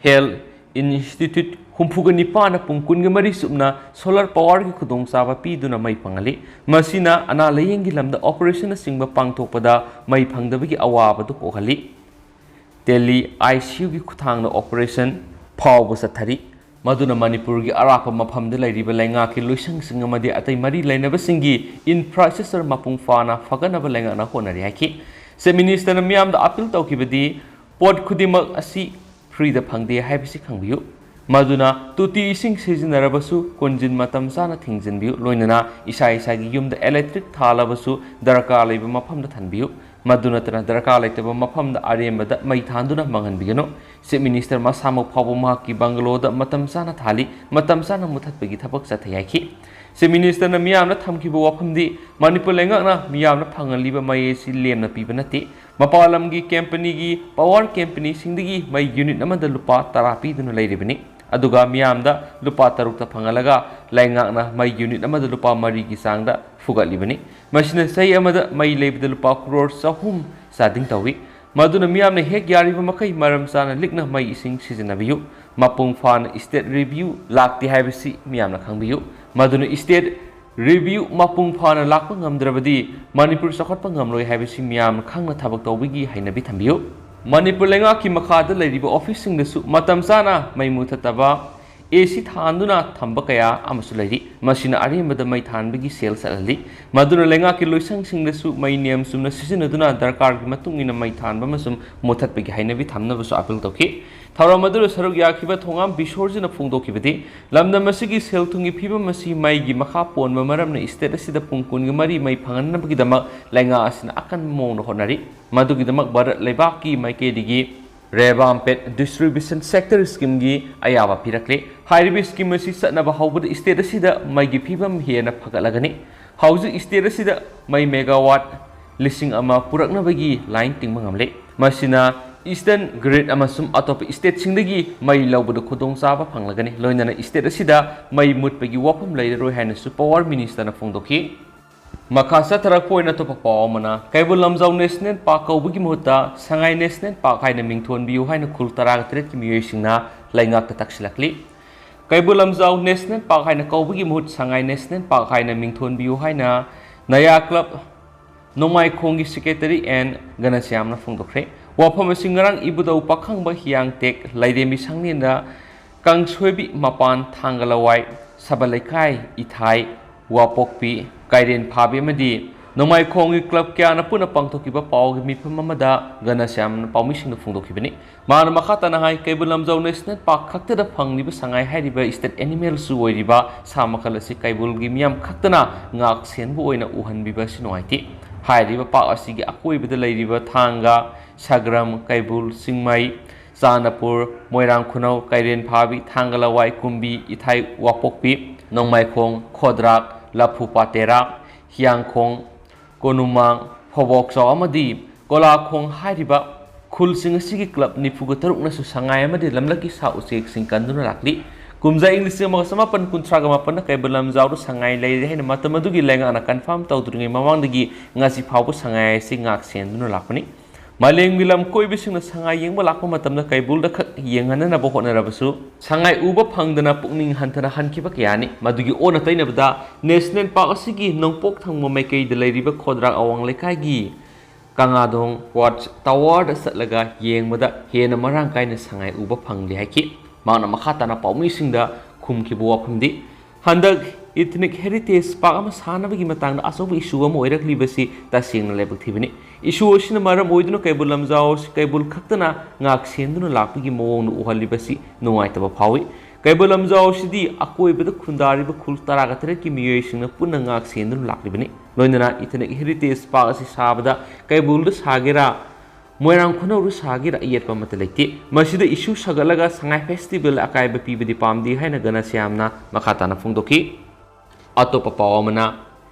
ꯍꯦꯜꯊ ꯏꯟꯁꯇꯤꯇ꯭ꯌꯨꯠ ꯍꯨꯝꯐꯨꯒ ꯅꯤꯄꯥꯟꯅ ꯄꯨꯡ ꯀꯨꯟꯒ ꯃꯔꯤ ꯆꯨꯞꯅ ꯁꯣꯂꯔ ꯄꯥꯋꯔꯒꯤ ꯈꯨꯗꯣꯡꯆꯥꯕ ꯄꯤꯗꯨꯅ ꯃꯩ ꯐꯪꯍꯜꯂꯤ꯫ ꯃꯁꯤꯅ ꯑꯅꯥ ꯂꯥꯌꯦꯡꯒꯤ ꯂꯝꯗ ꯑꯣꯄꯔꯦꯁꯟꯅꯆꯤꯡꯕ ꯄꯥꯡꯊꯣꯛꯄꯗ ꯃꯩ ꯐꯪꯗꯕꯒꯤ ꯑꯋꯥꯕꯗꯨ ꯀꯣꯛꯍꯜꯂꯤ꯫ ꯇꯦꯂꯤ ꯑꯥꯏ ꯁꯤ ꯌꯨꯒꯤ ꯈꯨꯠꯊꯥꯡꯗ ꯑꯣꯄꯔꯦꯁꯟ ꯐꯥꯎꯕ ꯆꯠꯊꯔꯤ, ꯃꯗꯨꯅ ꯃꯅꯤꯄꯨꯔꯒꯤ ꯑꯔꯥꯞꯄ ꯃꯐꯝꯗ ꯂꯩꯔꯤꯕ ꯂꯩꯉꯥꯛꯀꯤ ꯂꯣꯏꯁꯪꯁꯤꯡ ꯑꯃꯗꯤ ꯑꯇꯩ ꯃꯔꯤ ꯂꯩꯅꯕꯁꯤꯡꯒꯤ ꯏꯟꯐ꯭ꯔꯥꯁ꯭ꯇ꯭ꯔꯛꯆꯔ ꯃꯄꯨꯡ ꯐꯥꯅ ꯐꯒꯠꯅꯕ ꯂꯩꯉꯥꯛꯅ ꯍꯣꯠꯅꯔꯤ ꯍꯥꯏꯈꯤ꯫ ꯆꯤꯐ ꯃꯤꯅꯤꯁꯇꯔꯅ ꯃꯤꯌꯥꯝꯗ ꯑꯥꯄꯤꯜ ꯇꯧꯈꯤꯕꯗꯤ, ꯄꯣꯠ ꯈꯨꯗꯤꯡꯃꯛ ꯑꯁꯤ ꯐ꯭ꯔꯤꯗ ꯐꯪꯗꯦ ꯍꯥꯏꯕꯁꯤ ꯈꯪꯕꯤꯌꯨ꯫ ꯃꯗꯨꯅ ꯇꯣꯇꯤ ꯏꯁꯤꯡ ꯁꯤꯖꯤꯟꯅꯔꯕꯁꯨ ꯀꯣꯟꯖꯤꯟ ꯃꯇꯝ ꯆꯥꯅ ꯊꯤꯡꯖꯤꯟꯕꯤꯌꯨ, ꯂꯣꯏꯅꯅ ꯏꯁꯥ ꯏꯁꯥꯒꯤ ꯌꯨꯝꯗ ꯏꯂꯦꯛꯇ꯭ꯔꯤꯛ ꯊꯥꯜꯂꯕꯁꯨ ꯗꯔꯀꯥꯔ ꯂꯩꯕ ꯃꯐꯝꯗ ꯊꯝꯕꯤꯌꯨ꯫ ꯃꯗꯨ ꯅꯠꯇꯅ ꯗꯔꯀꯥꯔ ꯂꯩꯇꯕ ꯃꯐꯝꯗ ꯑꯔꯦꯝꯕꯗ ꯃꯩ ꯊꯥꯟꯗꯨꯅ ꯃꯥꯡꯍꯟꯕꯤꯒꯅꯨ꯫ Chief Minister ꯃꯁꯥꯃꯛ ꯐꯥꯎꯕ ꯃꯍꯥꯛꯀꯤ bungalow ꯗ ꯃꯇꯝ ꯆꯥꯅ ꯊꯥꯜꯂꯤ, ꯃꯇꯝ ꯆꯥꯅ ꯃꯨꯊꯠꯄꯒꯤ ꯊꯕꯛ ꯆꯠꯊꯩ ꯍꯥꯏꯈꯤ꯫ Chief Minister ꯅ ꯃꯤꯌꯥꯝꯅ ꯊꯝꯈꯤꯕ ꯋꯥꯐꯝꯗꯤ, ꯃꯅꯤꯄꯨꯔ ꯂꯩꯉꯥꯛꯅ ꯃꯤꯌꯥꯝꯅ ꯐꯪꯍꯜꯂꯤꯕ ꯃꯩ ꯑꯁꯤ ꯂꯦꯝꯅ ꯄꯤꯕ ꯅꯠꯇꯦ꯫ ꯃꯄꯥꯟ ꯂꯝꯒꯤ company ꯒꯤ power company ꯁꯤꯡꯗꯒꯤ ꯃꯩ unit ꯑꯃꯗ ꯂꯨꯄꯥ ꯇꯔꯥ ꯄꯤꯗꯨꯅ ꯂꯩꯔꯤꯕꯅꯤ꯫ ꯑꯗꯨꯒ ꯃꯤꯌꯥꯝꯗ ꯂꯨꯄꯥ ꯇꯔꯨꯛꯇ ꯐꯪꯍꯜꯂꯒ ꯂꯩꯉꯥꯛꯅ ꯃꯩ unit ꯑꯃꯗ ꯂꯨꯄꯥ ꯃꯔꯤꯒꯤ ꯆꯥꯡꯗ ꯐꯨꯒꯠꯂꯤꯕꯅꯤ꯫ ꯃꯁꯤꯅ ꯆꯍꯤ ꯑꯃꯗ ꯃꯩ ꯂꯩꯕꯗ ꯂꯨꯄꯥ ꯀ꯭ꯔꯣꯔ ꯆꯍꯨꯝ ꯆꯥꯗꯤꯡ ꯇꯧꯏ꯫ ꯃꯗꯨꯅ ꯃꯤꯌꯥꯝꯅ ꯍꯦꯛ ꯌꯥꯔꯤꯕ ꯃꯈꯩ ꯃꯔꯝ ꯆꯥꯅ ꯂꯤꯛꯅ ꯃꯩ ꯏꯁꯤꯡ ꯁꯤꯖꯤꯟꯅꯕꯤꯌꯨ꯫ ꯃꯄꯨꯡ ꯐꯥꯅ state review ꯂꯥꯛꯇꯦ ꯍꯥꯏꯕꯁꯤ ꯃꯤꯌꯥꯝꯅ ꯈꯪꯕꯤꯌꯨ꯫ ꯃꯗꯨꯅ state review ꯃꯄꯨꯡ ꯐꯥꯅ ꯂꯥꯛꯄ ꯉꯝꯗ꯭ꯔꯕꯗꯤ ꯃꯅꯤꯄꯨꯔ ꯆꯥꯎꯈꯠꯄ ꯉꯝꯂꯣꯏ ꯍꯥꯏꯕꯁꯤ ꯃꯤꯌꯥꯝꯅ ꯈꯪꯅ ꯊꯕꯛ ꯇꯧꯕꯒꯤ ꯍꯩꯅꯕꯤ ꯊꯝꯕꯤꯌꯨ꯫ ꯃꯅꯤꯄꯨꯔ ꯂꯩꯉꯥꯛꯀꯤ ꯃꯈꯥꯗ ꯂꯩꯔꯤꯕ office ꯁꯤꯡꯗꯁꯨ ꯃꯇꯝ ꯆꯥꯅ ꯃꯩ ꯃꯨꯊꯠꯇꯕ, AC ꯊꯥꯟꯗꯨꯅ ꯊꯝꯕ ꯀꯌꯥ ꯑꯃꯁꯨ ꯂꯩꯔꯤ꯫ ꯃꯁꯤꯅ ꯑꯔꯦꯝꯕꯗ ꯃꯩ ꯊꯥꯟꯕꯒꯤ ꯁꯦꯜ ꯆꯠꯍꯜꯂꯤ꯫ ꯃꯗꯨꯅ ꯂꯩꯉꯥꯛꯀꯤ ꯂꯣꯏꯁꯪꯁꯤꯡꯗꯁꯨ ꯃꯩ ꯅꯤꯌꯝ ꯆꯨꯝꯅ ꯁꯤꯖꯤꯟꯅꯗꯨꯅ ꯗꯔꯀꯥꯔꯒꯤ ꯃꯇꯨꯡ ꯏꯟꯅ ꯃꯩ ꯊꯥꯟꯕ ꯑꯃꯁꯨꯡ ꯃꯨꯊꯠꯄꯒꯤ ꯍꯩꯅꯕꯤ ꯊꯝꯅꯕꯁꯨ appeal ꯇꯧꯈꯤ꯫ ꯊꯧꯔꯝ ꯑꯗꯨꯗ ꯁꯔꯨꯛ ꯌꯥꯈꯤꯕ ꯊꯣꯉꯥꯝ ꯕꯤꯁꯣꯔꯖꯤꯅ ꯐꯣꯡꯗꯣꯛꯈꯤꯕꯗꯤ, ꯂꯝꯗꯝ ꯑꯁꯤꯒꯤ ꯁꯦꯜ ꯊꯨꯝꯒꯤ ꯐꯤꯕꯝ ꯑꯁꯤ ꯃꯩꯒꯤ ꯃꯈꯥ ꯄꯣꯟꯕ ꯃꯔꯝꯅ state ꯑꯁꯤꯗ ꯄꯨꯡ ꯀꯨꯟꯒ ꯃꯔꯤ ꯃꯩ ꯐꯪꯍꯟꯅꯕꯒꯤꯗꯃꯛ ꯂꯩꯉꯥꯛ ꯑꯁꯤꯅ ꯑꯀꯟꯕ ꯃꯑꯣꯡꯗ ꯍꯣꯠꯅꯔꯤ꯫ ꯃꯗꯨꯒꯤꯗꯃꯛ ꯚꯥꯔꯠ ꯂꯩꯕꯥꯛꯀꯤ ꯃꯥꯏꯀꯩꯗꯒꯤ ꯔꯦꯕꯥꯝꯄꯦꯠ distribution sector scheme ꯒꯤ ꯑꯌꯥꯕ ꯄꯤꯔꯛꯂꯦ꯫ ꯍꯥꯏꯔꯤꯕ scheme ꯑꯁꯤ ꯆꯠꯅꯕ ꯍꯧꯕꯗ state ꯑꯁꯤꯗ ꯃꯩꯒꯤ ꯐꯤꯕꯝ ꯍꯦꯟꯅ ꯐꯒꯠꯂꯒꯅꯤ꯫ ꯍꯧꯖꯤꯛ state ꯑꯁꯤꯗ ꯃꯩ megawatt ꯂꯤꯁꯤꯡ ꯑꯃ ꯄꯨꯔꯛꯅꯕꯒꯤ line ꯇꯤꯡꯕ ꯉꯝꯂꯦ꯫ ꯃꯁꯤꯅ Eastern Grid ꯑꯃꯁꯨꯡ ꯑꯇꯣꯞꯄ state ꯁꯤꯡꯗꯒꯤ ꯃꯩ ꯂꯧꯕꯗ ꯈꯨꯗꯣꯡꯆꯥꯕ ꯐꯪꯂꯒꯅꯤ꯫ ꯂꯣꯏꯅꯅ state ꯑꯁꯤꯗ ꯃꯩ ꯃꯨꯠꯄꯒꯤ ꯋꯥꯐꯝ ꯂꯩꯔꯔꯣꯏ ꯍꯥꯏꯅꯁꯨ Power Minister ꯅ ꯐꯣꯡꯗꯣꯛꯈꯤ꯫ ꯃꯈꯥ ꯆꯠꯊꯔꯛꯄ ꯑꯣꯏꯅ ꯑꯇꯣꯞꯄ ꯄꯥꯎ ꯑꯃꯅ, ꯀꯩꯕꯨꯜ ꯂꯝꯖꯥꯎ National Park ꯀꯧꯕꯒꯤ ꯃꯍꯨꯠꯇ ꯁꯉꯥꯏ National Park ꯍꯥꯏꯅ ꯃꯤꯡꯊꯣꯟꯕꯤꯌꯨ ꯍꯥꯏꯅ ꯈꯨꯜ ꯇꯔꯥꯒ ꯇꯔꯦꯠꯀꯤ ꯃꯤꯑꯣꯏꯁꯤꯡꯅ ꯂꯩꯉꯥꯛꯇ ꯇꯛꯁꯤꯜꯂꯛꯂꯤ꯫ ꯀꯩꯕꯨꯜ ꯂꯝꯖꯥꯎ National Park ꯍꯥꯏꯅ ꯀꯧꯕꯒꯤ ꯃꯍꯨꯠ ꯁꯉꯥꯏ National Park ꯍꯥꯏꯅ ꯃꯤꯡꯊꯣꯟꯕꯤꯌꯨ ꯍꯥꯏꯅ ꯅꯌꯥ club ꯅꯣꯡꯃꯥꯏꯈꯣꯡꯒꯤ secretary N ꯘꯅꯁ꯭ꯌꯥꯝꯅ ꯐꯣꯡꯗꯣꯛꯈ꯭ꯔꯦ꯫ ꯋꯥꯐꯝ ꯑꯁꯤ ꯉꯔꯥꯡ ꯏꯕꯨꯙꯧ ꯄꯥꯈꯪꯕ ꯍꯤꯌꯥꯡꯇꯦꯛ ꯂꯥꯏꯔꯦꯝꯕꯤ ꯁꯪꯂꯦꯟꯗ ꯀꯥꯡꯁꯣꯏꯕꯤ ꯃꯄꯥꯟ ꯊꯥꯡꯒ ꯂꯋꯥꯏ ꯁꯕꯜ ꯂꯩꯀꯥꯏ ꯏꯊꯥꯏ ꯋꯥꯄꯣꯛꯄꯤ ꯀꯥꯏꯔꯦꯟ ꯐꯥꯕꯤ ꯑꯃꯗꯤ ꯅꯣꯡꯃꯥꯏꯈꯣꯡꯒꯤ club ꯀꯌꯥꯅ ꯄꯨꯟꯅ ꯄꯥꯡꯊꯣꯛꯈꯤꯕ ꯄꯥꯎꯒꯤ ꯃꯤꯐꯝ ꯑꯃꯗ ꯘꯅꯁ꯭ꯌꯥꯝꯅ ꯄꯥꯎꯃꯤꯁꯤꯡꯗ ꯐꯣꯡꯗꯣꯛꯈꯤꯕꯅꯤ꯫ ꯃꯍꯥꯛꯅ ꯃꯈꯥ ꯇꯥꯅ ꯍꯥꯏ, ꯀꯩꯕꯨꯜ ꯂꯝꯖꯥꯎ National Park ꯈꯛꯇꯗ ꯐꯪꯂꯤꯕ ꯁꯉꯥꯏ ꯍꯥꯏꯔꯤꯕ state animal ꯁꯨ ꯑꯣꯏꯔꯤꯕ ꯁꯥ ꯃꯈꯜ ꯑꯁꯤ ꯀꯩꯕꯨꯜꯒꯤ ꯃꯤꯌꯥꯝ ꯈꯛꯇꯅ ꯉꯥꯛ ꯁꯦꯟꯕ ꯑꯣꯏꯅ ꯎꯍꯟꯕꯤꯕ ꯑꯁꯤ ꯅꯨꯡꯉꯥꯏꯇꯦ꯫ ꯍꯥꯏꯔꯤꯕ ꯄꯥꯛ ꯑꯁꯤꯒꯤ ꯑꯀꯣꯏꯕꯗ ꯂꯩꯔꯤꯕ ꯊꯥꯡꯒ, ꯁꯒ꯭ꯔꯝ, ꯀꯩꯕꯨꯜ, ꯆꯤꯡꯃꯩ, ꯆꯥꯟꯗꯄꯨꯔ, ꯃꯣꯏꯔꯥꯡ ꯈꯨꯅꯧ, ꯀꯩꯔꯦꯟ ꯐꯥꯕꯤ, ꯊꯥꯡꯒ ꯂꯋꯥꯏ, ꯀꯨꯝꯕꯤ, ꯏꯊꯥꯏ ꯋꯥꯄꯣꯛꯄꯤ, ꯅꯣꯡꯃꯥꯏꯈꯣꯡ, ꯈꯣꯗ꯭ꯔꯥꯛ, ꯂꯐꯨ ꯄꯥꯇꯦꯔꯥ, ꯍꯤꯌꯥꯡꯈꯣꯡ, ꯀꯣꯅꯨꯃꯥꯡ, ꯐꯣꯕꯣꯛꯆꯥꯎ ꯑꯃꯗꯤ ꯀꯣꯂꯥꯈꯣꯡ ꯍꯥꯏꯔꯤꯕ ꯈꯨꯜꯁꯤꯡ ꯑꯁꯤꯒꯤ ꯀ꯭ꯂꯕ ꯅꯤꯐꯨꯒ ꯇꯔꯨꯛꯅꯁꯨ ꯁꯉꯥꯏ ꯑꯃꯗꯤ ꯂꯝꯂꯛꯀꯤ ꯁꯥ ꯎꯆꯦꯛꯁꯤꯡ ꯀꯟꯗꯨꯅ ꯂꯥꯛꯂꯤ꯫ ꯀꯨꯝꯖꯥ ꯏꯪ ꯂꯤꯁꯤꯡ ꯑꯃꯒ ꯆꯃꯥꯄꯟ ꯀꯨꯟꯊ꯭ꯔꯥꯒ ꯃꯥꯄꯟꯗ ꯀꯩꯕꯨꯜ ꯂꯝꯖꯥꯎꯗ ꯁꯉꯥꯏ ꯂꯩꯔꯦ ꯍꯥꯏꯅ ꯃꯇꯝ ꯑꯗꯨꯒꯤ ꯂꯩꯉꯥꯛꯅ ꯀꯟꯐꯥꯔꯝ ꯇꯧꯗ꯭ꯔꯤꯉꯩ ꯃꯃꯥꯡꯗꯒꯤ ꯉꯁꯤ ꯐꯥꯎꯕ ꯁꯉꯥꯏ ꯑꯁꯤ ꯉꯥꯛ ꯁꯦꯟꯗꯨꯅ ꯂꯥꯛꯄꯅꯤ꯫ ꯃꯥꯂꯦꯝꯒꯤ ꯂꯝ ꯀꯣꯏꯕꯁꯤꯡꯅ ꯁꯉꯥꯏ ꯌꯦꯡꯕ ꯂꯥꯛꯄ ꯃꯇꯝꯗ ꯀꯩꯕꯨꯜꯗ ꯈꯛ ꯌꯦꯡꯍꯟꯅꯅꯕ ꯍꯣꯠꯅꯔꯕꯁꯨ, ꯁꯉꯥꯏ ꯎꯕ ꯐꯪꯗꯅ ꯄꯨꯛꯅꯤꯡ ꯍꯟꯊꯅ ꯍꯟꯈꯤꯕ ꯀꯌꯥꯅꯤ꯫ ꯃꯗꯨꯒꯤ ꯑꯣꯟꯅ ꯇꯩꯅꯕꯗ, ꯅꯦꯁꯅꯦꯜ ꯄꯥꯔꯛ ꯑꯁꯤꯒꯤ ꯅꯣꯡꯄꯣꯛ ꯊꯪꯕ ꯃꯥꯏꯀꯩꯗ ꯂꯩꯔꯤꯕ ꯈꯣꯗ꯭ꯔꯥꯛ ꯑꯋꯥꯡ ꯂꯩꯀꯥꯏꯒꯤ ꯀꯪꯂꯥꯗꯣꯡ ꯋꯥꯆ ꯇꯥꯋꯔꯗ ꯆꯠꯂꯒ ꯌꯦꯡꯕꯗ ꯍꯦꯟꯅ ꯃꯔꯥꯡ ꯀꯥꯏꯅ ꯁꯉꯥꯏ ꯎꯕ ꯐꯪꯂꯦ ꯍꯥꯏꯈꯤ꯫ ꯃꯍꯥꯛꯅ ꯃꯈꯥ ꯇꯥꯅ ꯄꯥꯎꯃꯤꯁꯤꯡꯗ ꯈꯨꯝꯈꯤꯕ ꯋꯥꯐꯝꯗꯤ, ꯍꯟꯗꯛ ꯏꯊꯅꯤꯛ ꯍꯦꯔꯤꯇꯦꯖ ꯄꯥꯔꯛ ꯑꯃ ꯁꯥꯅꯕꯒꯤ ꯃꯇꯥꯡꯗ ꯑꯆꯧꯕ ꯏꯁꯨ ꯑꯃ ꯑꯣꯏꯔꯛꯂꯤꯕꯁꯤ ꯇꯁꯦꯡꯅ ꯂꯥꯏꯕꯛ ꯊꯤꯕꯅꯤ꯫ ꯏꯁꯨ ꯑꯁꯤꯅ ꯃꯔꯝ ꯑꯣꯏꯗꯨꯅ ꯀꯩꯕꯨꯜ ꯂꯝꯖꯥꯎ ꯑꯁꯤ ꯀꯩꯕꯨꯜ ꯈꯛꯇꯅ ꯉꯥꯛ ꯁꯦꯟꯗꯨꯅ ꯂꯥꯛꯄꯒꯤ ꯃꯑꯣꯡꯗ ꯎꯍꯜꯂꯤꯕꯁꯤ ꯅꯨꯡꯉꯥꯏꯇꯕ ꯐꯥꯎꯏ꯫ ꯀꯩꯕꯨꯜ ꯂꯝꯖꯥꯎ ꯑꯁꯤꯗꯤ ꯑꯀꯣꯏꯕꯗ ꯈꯨꯟꯗꯥꯔꯤꯕ ꯈꯨꯜ ꯇꯔꯥꯒ ꯇꯔꯦꯠꯀꯤ ꯃꯤꯑꯣꯏꯁꯤꯡꯅ ꯄꯨꯟꯅ ꯉꯥꯛ ꯁꯦꯟꯗꯨꯅ ꯂꯥꯛꯂꯤꯕꯅꯤ꯫ ꯂꯣꯏꯅꯅ ꯏꯊꯅꯤꯛ ꯍꯦꯔꯤꯇꯦꯖ ꯄꯥꯔꯛ ꯑꯁꯤ ꯁꯥꯕꯗ ꯀꯩꯕꯨꯜꯗ ꯁꯥꯒꯦꯔꯥ, ꯃꯣꯏꯔꯥꯡ ꯈꯨꯅꯧꯗ ꯁꯥꯒꯦꯔꯥ, ꯑꯌꯦꯠꯄ ꯑꯃꯠꯇ ꯂꯩꯇꯦ꯫ ꯃꯁꯤꯗ ꯏꯁꯨ ꯁꯥꯒꯠꯂꯒ ꯁꯉꯥꯏ ꯐꯦꯁꯇꯤꯚꯦꯜꯗ ꯑꯀꯥꯏꯕ ꯄꯤꯕꯗꯤ ꯄꯥꯝꯗꯦ ꯍꯥꯏꯅ ꯘꯅꯁ꯭ꯌꯥꯝꯅ ꯃꯈꯥ ꯇꯥꯅ ꯐꯣꯡꯗꯣꯛꯈꯤ꯫ ꯑꯇꯣꯞꯄ ꯄꯥꯎ ꯑꯃꯅ,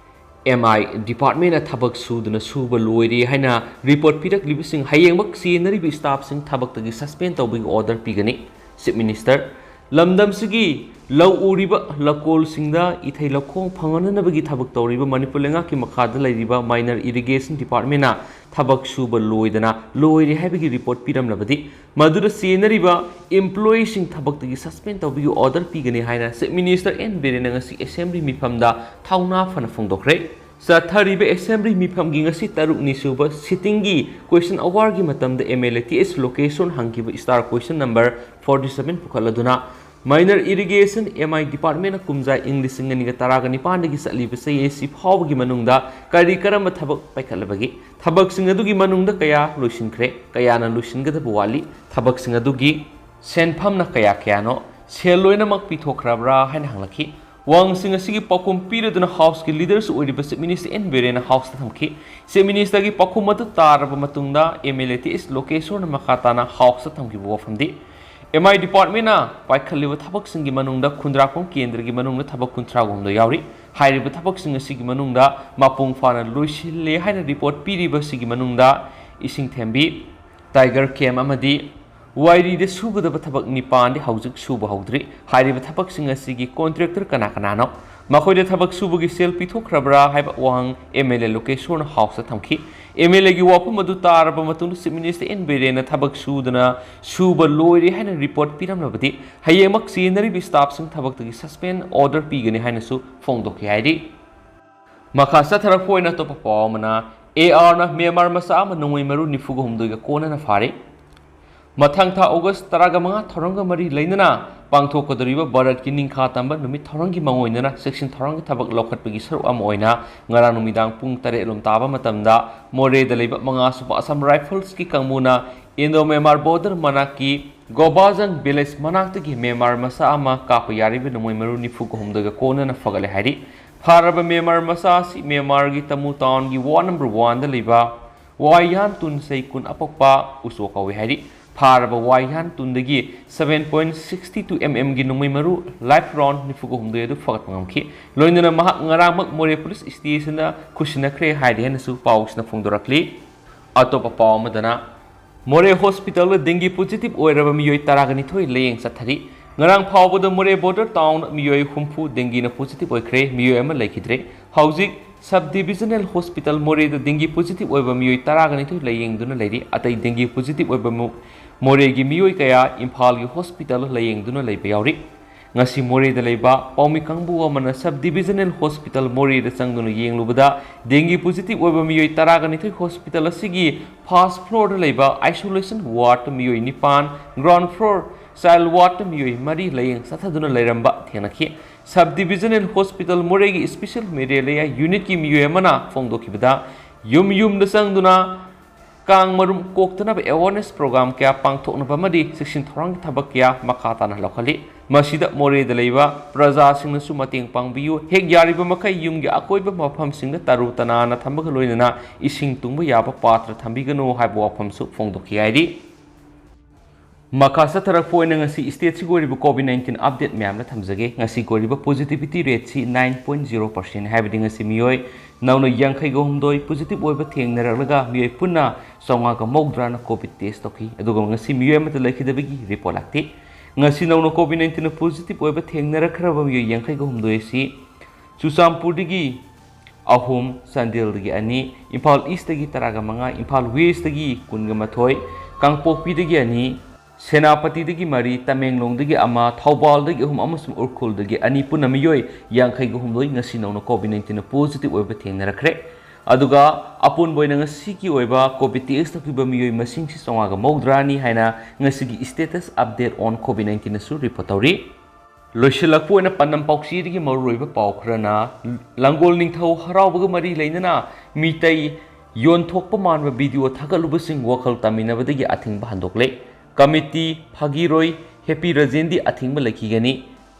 ꯑꯦꯝ ꯑꯥꯏ ꯗꯤꯄꯥꯔꯠꯃꯦꯟꯅ ꯊꯕꯛ ꯁꯨꯗꯅ ꯁꯨꯕ ꯂꯣꯏꯔꯦ ꯍꯥꯏꯅ ꯔꯤꯄꯣꯔꯠ ꯄꯤꯔꯛꯂꯤꯕꯁꯤꯡ ꯍꯌꯦꯡꯃꯛ ꯆꯦꯟꯅꯔꯤꯕ ꯁ꯭ꯇꯥꯐꯁꯤꯡ ꯊꯕꯛꯇꯒꯤ ꯁꯁꯄꯦꯟ ꯇꯧꯕꯒꯤ ꯑꯣꯔꯗꯔ ꯄꯤꯒꯅꯤ꯫ ꯆꯤꯐ ꯃꯤꯅꯤꯁꯇꯔ, ꯂꯝꯗꯝꯁꯤꯒꯤ ꯂꯧ ꯎꯔꯤꯕ ꯂꯧꯀꯣꯜꯁꯤꯡꯗ ꯏꯊꯩ ꯂꯧꯈꯣꯡ ꯐꯪꯍꯟꯅꯕꯒꯤ ꯊꯕꯛ ꯇꯧꯔꯤꯕ ꯃꯅꯤꯄꯨꯔ ꯂꯩꯉꯥꯛꯀꯤ ꯃꯈꯥꯗ ꯂꯩꯔꯤꯕ ꯃꯥꯏꯅꯔ ꯏꯔꯤꯒꯦꯁꯟ ꯗꯤꯄꯥꯔꯠꯃꯦꯟꯅ ꯊꯕꯛ ꯁꯨꯕ ꯂꯣꯏꯗꯅ ꯂꯣꯏꯔꯦ ꯍꯥꯏꯕꯒꯤ ꯔꯤꯄꯣꯔꯠ ꯄꯤꯔꯝꯂꯕꯗꯤ, ꯃꯗꯨꯗ ꯆꯦꯟꯅꯔꯤꯕ ꯏꯝꯄ꯭ꯂꯣꯌꯤꯁꯤꯡ ꯊꯕꯛꯇꯒꯤ ꯁꯁꯄꯦꯟ ꯇꯧꯕꯒꯤ ꯑꯣꯔꯗꯔ ꯄꯤꯒꯅꯤ ꯍꯥꯏꯅ ꯆꯤꯐ ꯃꯤꯅꯤꯁꯇꯔ ꯑꯦꯟ ꯕꯤꯔꯦꯟꯅ ꯉꯁꯤ ꯑꯦꯁꯦꯝꯕ꯭ꯂꯤ ꯃꯤꯐꯝꯗ ꯊꯧꯅꯥ ꯐꯅ ꯐꯣꯡꯗꯣꯛꯈ꯭ꯔꯦ꯫ ꯆꯠꯊꯔꯤꯕ ꯑꯦꯁꯦꯝꯕ꯭ꯂꯤ ꯃꯤꯐꯝꯒꯤ ꯉꯁꯤ ꯇꯔꯨꯛꯅꯤ ꯁꯨꯕ ꯁꯤꯇꯤꯡꯒꯤ ꯀ꯭ꯋꯦꯁꯟ ꯑꯋꯥꯔꯒꯤ ꯃꯇꯝꯗ M L A T H Lokeshwor ꯍꯪꯈꯤꯕ star question number forty seven ꯄꯨꯈꯠꯂꯗꯨꯅ, ꯃꯥꯏꯅꯔ ꯏꯔꯤꯒꯦꯁꯟ ꯑꯦꯝ ꯑꯥꯏ ꯗꯤꯄꯥꯔꯠꯃꯦꯟꯅ ꯀꯨꯝꯖꯥ ꯏꯪ ꯂꯤꯁꯤꯡ ꯑꯅꯤꯒ ꯇꯔꯥꯒ ꯅꯤꯄꯥꯟꯗꯒꯤ ꯆꯠꯂꯤꯕ ꯆꯍꯤ ꯑꯁꯤ ꯐꯥꯎꯕꯒꯤ ꯃꯅꯨꯡꯗ ꯀꯔꯤ ꯀꯔꯝꯕ ꯊꯕꯛ ꯄꯥꯏꯈꯠꯂꯕꯒꯦ? ꯊꯕꯛꯁꯤꯡ ꯑꯗꯨꯒꯤ ꯃꯅꯨꯡꯗ ꯀꯌꯥ ꯂꯣꯏꯁꯤꯟꯈ꯭ꯔꯦ? ꯀꯌꯥꯅ ꯂꯣꯏꯁꯤꯟꯒꯗꯕ ꯋꯥꯠꯂꯤ? ꯊꯕꯛꯁꯤꯡ ꯑꯗꯨꯒꯤ ꯁꯦꯟꯐꯝꯅ ꯀꯌꯥ ꯀꯌꯥꯅꯣ? ꯁꯦꯜ ꯂꯣꯏꯅꯃꯛ ꯄꯤꯊꯣꯛꯈ꯭ꯔꯕ꯭ꯔꯥ ꯍꯥꯏꯅ ꯍꯪꯂꯛꯈꯤ꯫ ꯋꯥꯍꯪꯁꯤꯡ ꯑꯁꯤꯒꯤ ꯄꯥꯎꯈꯨꯝ ꯄꯤꯔꯗꯨꯅ Houseꯀꯤ leaderꯁꯨ ꯑꯣꯏꯔꯤꯕ Chief Minister ꯑꯦꯟ ꯕꯤꯔꯦꯟꯅ Houseꯇ ꯊꯝꯈꯤ꯫ Chief Ministerꯒꯤ ꯄꯥꯎꯈꯨꯝ ꯑꯗꯨ ꯇꯥꯔꯕ ꯃꯇꯨꯡꯗ MLA ꯇꯤ ꯑꯦꯁ ꯂꯣꯀꯦꯁꯣꯔꯅ ꯃꯈꯥ ꯇꯥꯅ Houseꯇ ꯊꯝꯈꯤꯕ ꯋꯥꯐꯝꯗꯤ, M I departmentꯅ ꯄꯥꯏꯈꯠꯂꯤꯕ ꯊꯕꯛꯁꯤꯡꯒꯤ ꯃꯅꯨꯡꯗ ꯈꯨꯟꯗ꯭ꯔꯥꯛꯄꯝ ꯀꯦꯟꯗ꯭ꯔꯒꯤ ꯃꯅꯨꯡꯗ ꯊꯕꯛ ꯀꯨꯟꯊ꯭ꯔꯥ ꯍꯨꯝꯗꯣꯏ ꯌꯥꯎꯔꯤ꯫ ꯍꯥꯏꯔꯤꯕ ꯊꯕꯛꯁꯤꯡ ꯑꯁꯤꯒꯤ ꯃꯅꯨꯡꯗ ꯃꯄꯨꯡ ꯐꯥꯅ ꯂꯣꯏꯁꯤꯜꯂꯦ ꯍꯥꯏꯅ report ꯄꯤꯔꯤꯕꯁꯤꯒꯤ ꯃꯅꯨꯡꯗ ꯏꯁꯤꯡ ꯊꯦꯝꯕꯤ, tiger camp ꯑꯃꯗꯤ ꯋꯥꯏꯔꯤꯗ ꯁꯨꯒꯗꯕ ꯊꯕꯛ ꯅꯤꯄꯥꯟꯗꯤ ꯍꯧꯖꯤꯛ ꯁꯨꯕ ꯍꯧꯗ꯭ꯔꯤ꯫ ꯍꯥꯏꯔꯤꯕ ꯊꯕꯛꯁꯤꯡ ꯑꯁꯤꯒꯤ contractor ꯀꯅꯥ ꯀꯅꯥꯅꯣ? ꯃꯈꯣꯏꯗ ꯊꯕꯛ ꯁꯨꯕꯒꯤ ꯁꯦꯜ ꯄꯤꯊꯣꯛꯈ꯭ꯔꯕ꯭ꯔꯥ ꯍꯥꯏꯕ ꯋꯥꯍꯪ MLA ꯂꯣꯀꯦꯁꯣꯔꯅ Houseꯇ ꯊꯝꯈꯤ꯫ MLAꯒꯤ ꯋꯥꯐꯝ ꯑꯗꯨ ꯇꯥꯔꯕ ꯃꯇꯨꯡꯗ Chief Minister ꯑꯦꯟ ꯕꯤꯔꯦꯟꯅ ꯊꯕꯛ ꯁꯨꯗꯅ ꯁꯨꯕ ꯂꯣꯏꯔꯦ ꯍꯥꯏꯅ report ꯄꯤꯔꯝꯂꯕꯗꯤ ꯍꯌꯦꯡꯃꯛ ꯆꯦꯟꯅꯔꯤꯕ staffꯁꯤꯡ ꯊꯕꯛꯇꯒꯤ suspend order ꯄꯤꯒꯅꯤ ꯍꯥꯏꯅꯁꯨ ꯐꯣꯡꯗꯣꯛꯈꯤ ꯍꯥꯏꯔꯤ꯫ ꯃꯈꯥ ꯆꯠꯊꯔꯛꯄ ꯑꯣꯏꯅ ꯑꯇꯣꯞꯄ ꯄꯥꯎ ꯑꯃꯅ, ARꯅ ꯃ꯭ꯌꯥꯟꯃꯥꯔ ꯃꯆꯥ ꯑꯃ ꯅꯣꯡꯃꯩ ꯃꯔꯨ ꯅꯤꯐꯨꯒ ꯍꯨꯝꯗꯣꯏꯒ ꯀꯣꯟꯅꯅ ꯐꯥꯔꯦ꯫ ꯃꯊꯪ ꯊꯥ ꯑꯣꯒꯁ ꯇꯔꯥꯒ ꯃꯉꯥ ꯊꯧꯔꯝꯒ ꯃꯔꯤ ꯂꯩꯅꯅ ꯄꯥꯡꯊꯣꯛꯀꯗꯧꯔꯤꯕ ꯚꯥꯔꯠꯀꯤ ꯅꯤꯡꯈꯥ ꯇꯝꯕ ꯅꯨꯃꯤꯠ ꯊꯧꯔꯝꯒꯤ ꯃꯥꯡꯑꯣꯏꯅꯅ ꯆꯦꯛꯁꯤꯟ ꯊꯧꯔꯥꯡꯒꯤ ꯊꯕꯛ ꯂꯧꯈꯠꯄꯒꯤ ꯁꯔꯨꯛ ꯑꯃ ꯑꯣꯏꯅ ꯉꯔꯥꯡ ꯅꯨꯃꯤꯗꯥꯡ ꯄꯨꯡ ꯇꯔꯦꯠ ꯂꯣꯝ ꯇꯥꯕ ꯃꯇꯝꯗ ꯃꯣꯔꯦꯗ ꯂꯩꯕ ꯃꯉꯥ ꯁꯨꯕ Assam Riflesꯀꯤ ꯀꯥꯡꯕꯨꯅ Indo Myanmar border ꯃꯅꯥꯛꯀꯤ ꯒꯣꯕꯥꯖꯪ village ꯃꯅꯥꯛꯇꯒꯤ ꯃ꯭ꯌꯥꯟꯃꯥꯔ ꯃꯆꯥ ꯑꯃ ꯀꯥꯞꯄ ꯌꯥꯔꯤꯕ ꯅꯣꯡꯃꯩ ꯃꯔꯨ ꯅꯤꯐꯨꯒ ꯍꯨꯝꯗꯣꯏꯒ ꯀꯣꯟꯅꯅ ꯐꯒꯠꯂꯦ ꯍꯥꯏꯔꯤ꯫ ꯐꯥꯔꯕ ꯃ꯭ꯌꯥꯟꯃꯥꯔ ꯃꯆꯥ ꯑꯁꯤ ꯃ꯭ꯌꯥꯟꯃꯥꯔꯒꯤ ꯇꯃꯨ ꯇꯥꯎꯟꯒꯤ ward number oneꯗ ꯂꯩꯕ ꯋꯥꯏ ꯍ꯭ꯌꯥꯟ ꯇꯨꯟ ꯆꯍꯤ ꯀꯨꯟ ꯑꯄꯣꯛꯄ ꯎꯆꯣ ꯀꯧꯏ ꯍꯥꯏꯔꯤ꯫ ꯐꯥꯔꯕ ꯋꯥꯏ ꯍ꯭ꯌꯥꯟ ꯇꯨꯟꯗꯒꯤ seven point sixty two mmꯒꯤ ꯅꯣꯡꯃꯩ ꯃꯔꯨ live round ꯅꯤꯐꯨꯒ ꯍꯨꯝꯗꯣꯏ ꯑꯗꯨ ꯐꯒꯠꯄ ꯉꯝꯈꯤ꯫ ꯂꯣꯏꯅꯅ ꯃꯍꯥꯛ ꯉꯔꯥꯡꯃꯛ ꯃꯣꯔꯦ police stationꯗ ꯈꯨꯠꯁꯤꯟꯅꯈ꯭ꯔꯦ ꯍꯥꯏꯔꯤ ꯍꯥꯏꯅꯁꯨ ꯄꯥꯎꯁꯤꯅ ꯐꯣꯡꯗꯣꯔꯛꯂꯤ꯫ ꯑꯇꯣꯞꯄ ꯄꯥꯎ ꯑꯃꯗꯅ, ꯃꯣꯔꯦ hospitalꯗ dengue positive ꯑꯣꯏꯔꯕ ꯃꯤꯑꯣꯏ ꯇꯔꯥꯒ ꯅꯤꯊꯣꯏ ꯂꯥꯌꯦꯡ ꯆꯠꯊꯔꯤ꯫ ꯉꯔꯥꯡ ꯐꯥꯎꯕꯗ ꯃꯣꯔꯦ border townꯗ ꯃꯤꯑꯣꯏ ꯍꯨꯝꯐꯨ dengueꯅ positive ꯑꯣꯏꯈ꯭ꯔꯦ, ꯃꯤꯑꯣꯏ ꯑꯃ ꯂꯩꯈꯤꯗ꯭ꯔꯦ꯫ ꯍꯧꯖꯤꯛ sub divisional hospital ꯃꯣꯔꯦꯗ dengue positive ꯑꯣꯏꯕ ꯃꯤꯑꯣꯏ ꯇꯔꯥꯒ ꯅꯤꯊꯣꯏ ꯂꯥꯌꯦꯡꯗꯨꯅ ꯂꯩꯔꯤ꯫ ꯑꯇꯩ dengue positive ꯑꯣꯏꯕ ꯃꯨ-, ꯃꯣꯔꯦꯒꯤ ꯃꯤꯑꯣꯏ ꯀꯌꯥ ꯏꯝꯐꯥꯜꯒꯤ hospital ꯂꯥꯌꯦꯡꯗꯨꯅ ꯂꯩꯕ ꯌꯥꯎꯔꯤ꯫ ꯉꯁꯤ ꯃꯣꯔꯦꯗ ꯂꯩꯕ ꯄꯥꯎꯃꯤ ꯀꯥꯡꯕꯨ ꯑꯃꯅ sub divisional hospital ꯃꯣꯔꯦꯗ ꯆꯪꯗꯨꯅ ꯌꯦꯡꯂꯨꯕꯗ dengue positive ꯑꯣꯏꯕ ꯃꯤꯑꯣꯏ ꯇꯔꯥꯒ ꯅꯤꯊꯣꯏ hospital ꯑꯁꯤꯒꯤ first floorꯗ ꯂꯩꯕ isolation wardꯇ ꯃꯤꯑꯣꯏ ꯅꯤꯄꯥꯟ, ground floor child wardꯇ ꯃꯤꯑꯣꯏ ꯃꯔꯤ ꯂꯥꯌꯦꯡ ꯆꯠꯊꯗꯨꯅ ꯂꯩꯔꯝꯕ ꯊꯦꯡꯅꯈꯤ꯫ Sub divisional hospital ꯃꯣꯔꯦꯒꯤ special malaria unitꯀꯤ ꯃꯤꯑꯣꯏ ꯑꯃꯅ ꯐꯣꯡꯗꯣꯛꯈꯤꯕꯗ, ꯌꯨꯝ ꯌꯨꯝꯗ ꯆꯪꯗꯨꯅ ꯀꯥꯡ ꯃꯔꯨꯝ ꯀꯣꯛꯇꯅꯕ awareness program ꯀꯌꯥ ꯄꯥꯡꯊꯣꯛꯅꯕ ꯑꯃꯗꯤ ꯆꯦꯛꯁꯤꯟ ꯊꯧꯔꯥꯡꯒꯤ ꯊꯕꯛ ꯀꯌꯥ ꯃꯈꯥ ꯇꯥꯅ ꯂꯧꯈꯠꯂꯤ꯫ ꯃꯁꯤꯗ ꯃꯣꯔꯦꯗ ꯂꯩꯕ ꯄ꯭ꯔꯖꯥꯁꯤꯡꯅꯁꯨ ꯃꯇꯦꯡ ꯄꯥꯡꯕꯤꯌꯨ꯫ ꯍꯦꯛ ꯌꯥꯔꯤꯕ ꯃꯈꯩ ꯌꯨꯝꯒꯤ ꯑꯀꯣꯏꯕ ꯃꯐꯝꯁꯤꯡꯗ ꯇꯔꯨ ꯇꯅꯥꯟꯅ ꯊꯝꯕꯒ ꯂꯣꯏꯅꯅ ꯏꯁꯤꯡ ꯇꯨꯡꯕ ꯌꯥꯕ ꯄꯥꯇ꯭ꯔ ꯊꯝꯕꯤꯒꯅꯨ ꯍꯥꯏꯕ ꯋꯥꯐꯝꯁꯨ ꯐꯣꯡꯗꯣꯛꯈꯤ ꯍꯥꯏꯔꯤ꯫ ꯃꯈꯥ ꯆꯠꯊꯔꯛꯄ ꯑꯣꯏꯅ ꯉꯁꯤ stateꯁꯤꯒꯤ ꯑꯣꯏꯔꯤꯕ COVID nineteen update ꯃꯌꯥꯝꯅ ꯊꯝꯖꯒꯦ꯫ ꯉꯁꯤꯒꯤ ꯑꯣꯏꯔꯤꯕ positivity rateꯁꯤ nine point zero percent, ꯍꯥꯏꯕꯗꯤ ꯉꯁꯤ ꯃꯤꯑꯣꯏ ꯅꯧꯅ ꯌꯥꯡꯈꯩꯒ ꯍꯨꯝꯗꯣꯏ positive ꯑꯣꯏꯕ ꯊꯦꯡꯅꯔꯛꯂꯒ ꯃꯤꯑꯣꯏ ꯄꯨꯟꯅ ꯆꯥꯝꯃꯉꯥꯒ ꯃꯧꯗ꯭ꯔꯥꯅ COVID test ꯇꯧꯈꯤ꯫ ꯑꯗꯨꯒ ꯉꯁꯤ ꯃꯤꯑꯣꯏ ꯑꯃꯠꯇ ꯂꯩꯈꯤꯗꯕꯒꯤ report ꯂꯥꯛꯇꯦ꯫ ꯉꯁꯤ ꯅꯧꯅ COVID nineteenꯅ positive ꯑꯣꯏꯕ ꯊꯦꯡꯅꯔꯛꯈ꯭ꯔꯕ ꯃꯤꯑꯣꯏ ꯌꯥꯡꯈꯩꯒ ꯍꯨꯝꯗꯣꯏ ꯑꯁꯤ ꯆꯨꯔꯆꯥꯟꯄꯨꯔꯗꯒꯤ ꯑꯍꯨꯝ, ꯆꯥꯟꯗꯦꯜꯗꯒꯤ ꯑꯅꯤ, ꯏꯝꯐꯥꯜ Eastꯇꯒꯤ ꯇꯔꯥꯒ ꯃꯉꯥ, ꯏꯝꯐꯥꯜ Westꯇꯒꯤ ꯀꯨꯟꯒ ꯃꯥꯊꯣꯏ, ꯀꯥꯡꯄꯣꯛꯄꯤꯗꯒꯤ ꯑꯅꯤ, ꯁꯦꯅꯥꯄꯇꯤꯗꯒꯤ ꯃꯔꯤ, ꯇꯃꯦꯡꯂꯣꯡꯗꯒꯤ ꯑꯃ, ꯊꯧꯕꯥꯜꯗꯒꯤ ꯑꯍꯨꯝ ꯑꯃꯁꯨꯡ ꯎꯈ꯭ꯔꯨꯜꯗꯒꯤ ꯑꯅꯤ, ꯄꯨꯟꯅ ꯃꯤꯑꯣꯏ ꯌꯥꯡꯈꯩꯒ ꯍꯨꯝꯗꯣꯏ ꯉꯁꯤ ꯅꯧꯅ COVID nineteenꯅ positive ꯑꯣꯏꯕ ꯊꯦꯡꯅꯔꯛꯈ꯭ꯔꯦ꯫ ꯑꯗꯨꯒ ꯑꯄꯨꯟꯕ ꯑꯣꯏꯅ ꯉꯁꯤꯒꯤ ꯑꯣꯏꯕ COVID test ꯇꯧꯈꯤꯕ ꯃꯤꯑꯣꯏ ꯃꯁꯤꯡꯁꯤ ꯆꯥꯝꯃꯉꯥꯒ ꯃꯧꯗ꯭ꯔꯥꯅꯤ ꯍꯥꯏꯅ ꯉꯁꯤꯒꯤ status update on COVID nineteenꯅꯁꯨ report ꯇꯧꯔꯤ꯫ ꯂꯣꯏꯁꯤꯜꯂꯛꯄ ꯑꯣꯏꯅ ꯄꯥꯟꯗꯝ ꯄꯥꯎꯆꯦꯗꯒꯤ ꯃꯔꯨꯑꯣꯏꯕ ꯄꯥꯎ ꯈꯔꯅ, ꯂꯥꯡꯒꯣꯜ ꯅꯤꯡꯊꯧ ꯍꯔꯥꯎꯕꯒ ꯃꯔꯤ ꯂꯩꯅꯅ ꯃꯤꯇꯩ ꯌꯣꯟꯊꯣꯛꯄ ꯃꯥꯟꯕ video ꯊꯥꯒꯠꯂꯨꯕꯁꯤꯡ ꯋꯥꯈꯜ ꯇꯥꯃꯤꯟꯅꯕꯗꯒꯤ ꯑꯊꯤꯡꯕ ꯍꯟꯗꯣꯛꯂꯦ꯫ ꯀꯃꯤꯇꯤ ꯐꯥꯒꯤꯔꯣꯏ ꯍꯦꯄꯤ ꯔꯖꯦꯟꯗꯤ ꯑꯊꯤꯡꯕ ꯂꯩꯈꯤꯒꯅꯤ꯫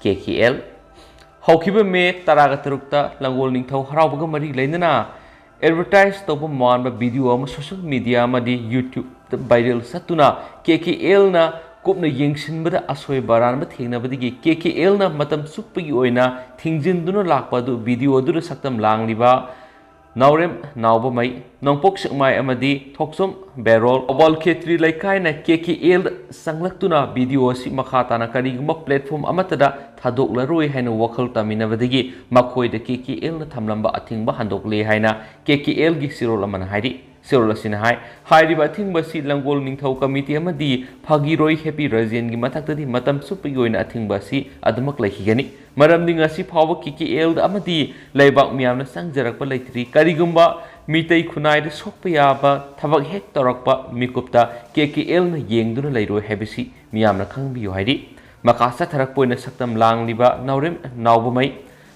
KKL꯫ ꯍꯧꯈꯤꯕ ꯃꯦ ꯇꯔꯥꯒ ꯇꯔꯨꯛꯇ ꯂꯥꯡꯒꯣꯜ ꯅꯤꯡꯊꯧ ꯍꯔꯥꯎꯕꯒ ꯃꯔꯤ ꯂꯩꯅꯅ advertise ꯇꯧꯕ ꯃꯥꯟꯕ video ꯑꯃ social media ꯑꯃꯗꯤ YouTubeꯇ viral ꯆꯠꯇꯨꯅ KKLꯅ ꯀꯨꯞꯅ ꯌꯦꯡꯁꯤꯟꯕꯗ ꯑꯁꯣꯏꯕ ꯑꯔꯥꯟꯕ ꯊꯦꯡꯅꯕꯗꯒꯤ KKLꯅ ꯃꯇꯝ ꯆꯨꯞꯄꯒꯤ ꯑꯣꯏꯅ ꯊꯤꯡꯖꯤꯟꯗꯨꯅ ꯂꯥꯛꯄ ꯑꯗꯨ video ꯑꯗꯨꯗ ꯁꯛꯇꯝ ꯂꯥꯡꯂꯤꯕ ꯅꯥꯎꯔꯦꯝ ꯅꯥꯎꯕꯃꯩ, ꯅꯣꯡꯄꯣꯛ ꯁꯦꯛꯃꯥꯏ ꯑꯃꯗꯤ ꯊꯣꯛꯆꯣꯝ ꯕꯦꯔꯣꯜ, ꯊꯧꯕꯥꯜ ꯈꯦꯇ꯭ꯔꯤ ꯂꯩꯀꯥꯏꯅ KKLꯗ ꯆꯪꯂꯛꯇꯨꯅ video ꯑꯁꯤ ꯃꯈꯥ ꯇꯥꯅ ꯀꯔꯤꯒꯨꯝꯕ platform ꯑꯃꯠꯇꯗ ꯊꯥꯗꯣꯛꯂꯔꯣꯏ ꯍꯥꯏꯅ ꯋꯥꯈꯜ ꯇꯥꯃꯤꯟꯅꯕꯗꯒꯤ ꯃꯈꯣꯏꯗ KKLꯅ ꯊꯝꯂꯝꯕ ꯑꯊꯤꯡꯕ ꯍꯟꯗꯣꯛꯂꯦ ꯍꯥꯏꯅ KKLꯒꯤ ꯆꯦꯔꯣꯜ ꯑꯃꯅ ꯍꯥꯏꯔꯤ꯫ ꯆꯦꯔꯣꯜ ꯑꯁꯤꯅ ꯍꯥꯏ, ꯍꯥꯏꯔꯤꯕ ꯑꯊꯤꯡꯕ ꯑꯁꯤ ꯂꯥꯡꯒꯣꯜ ꯅꯤꯡꯊꯧ ꯀꯃꯤꯇꯤ ꯑꯃꯗꯤ ꯐꯥꯒꯤꯔꯣꯏ ꯍꯦꯄꯤ ꯔꯖꯦꯟꯒꯤ ꯃꯊꯛꯇꯗꯤ ꯃꯇꯝ ꯆꯨꯞꯄꯒꯤ ꯑꯣꯏꯅ ꯑꯊꯤꯡꯕ ꯑꯁꯤ ꯑꯗꯨꯃꯛ ꯂꯩꯈꯤꯒꯅꯤ꯫ ꯃꯔꯝꯗꯤ ꯉꯁꯤ ꯐꯥꯎꯕ KKL ꯑꯃꯗꯤ ꯂꯩꯕꯥꯛ ꯃꯤꯌꯥꯝꯅ ꯆꯪꯖꯔꯛꯄ ꯂꯩꯇ꯭ꯔꯤ꯫ ꯀꯔꯤꯒꯨꯝꯕ ꯃꯤꯇꯩ ꯈꯨꯟꯅꯥꯏꯗ ꯁꯣꯛꯄ ꯌꯥꯕ ꯊꯕꯛ ꯍꯦꯛ ꯇꯧꯔꯛꯄ ꯃꯤꯀꯨꯞꯇ KKLꯅ ꯌꯦꯡꯗꯨꯅ ꯂꯩꯔꯣꯏ ꯍꯥꯏꯕꯁꯤ ꯃꯤꯌꯥꯝꯅ ꯈꯪꯕꯤꯌꯨ ꯍꯥꯏꯔꯤ꯫ ꯃꯈꯥ ꯆꯠꯊꯔꯛꯄ ꯑꯣꯏꯅ ꯁꯛꯇꯝ ꯂꯥꯡꯂꯤꯕ ꯅꯥꯎꯔꯦꯝ ꯅꯥꯎꯕꯃꯩ,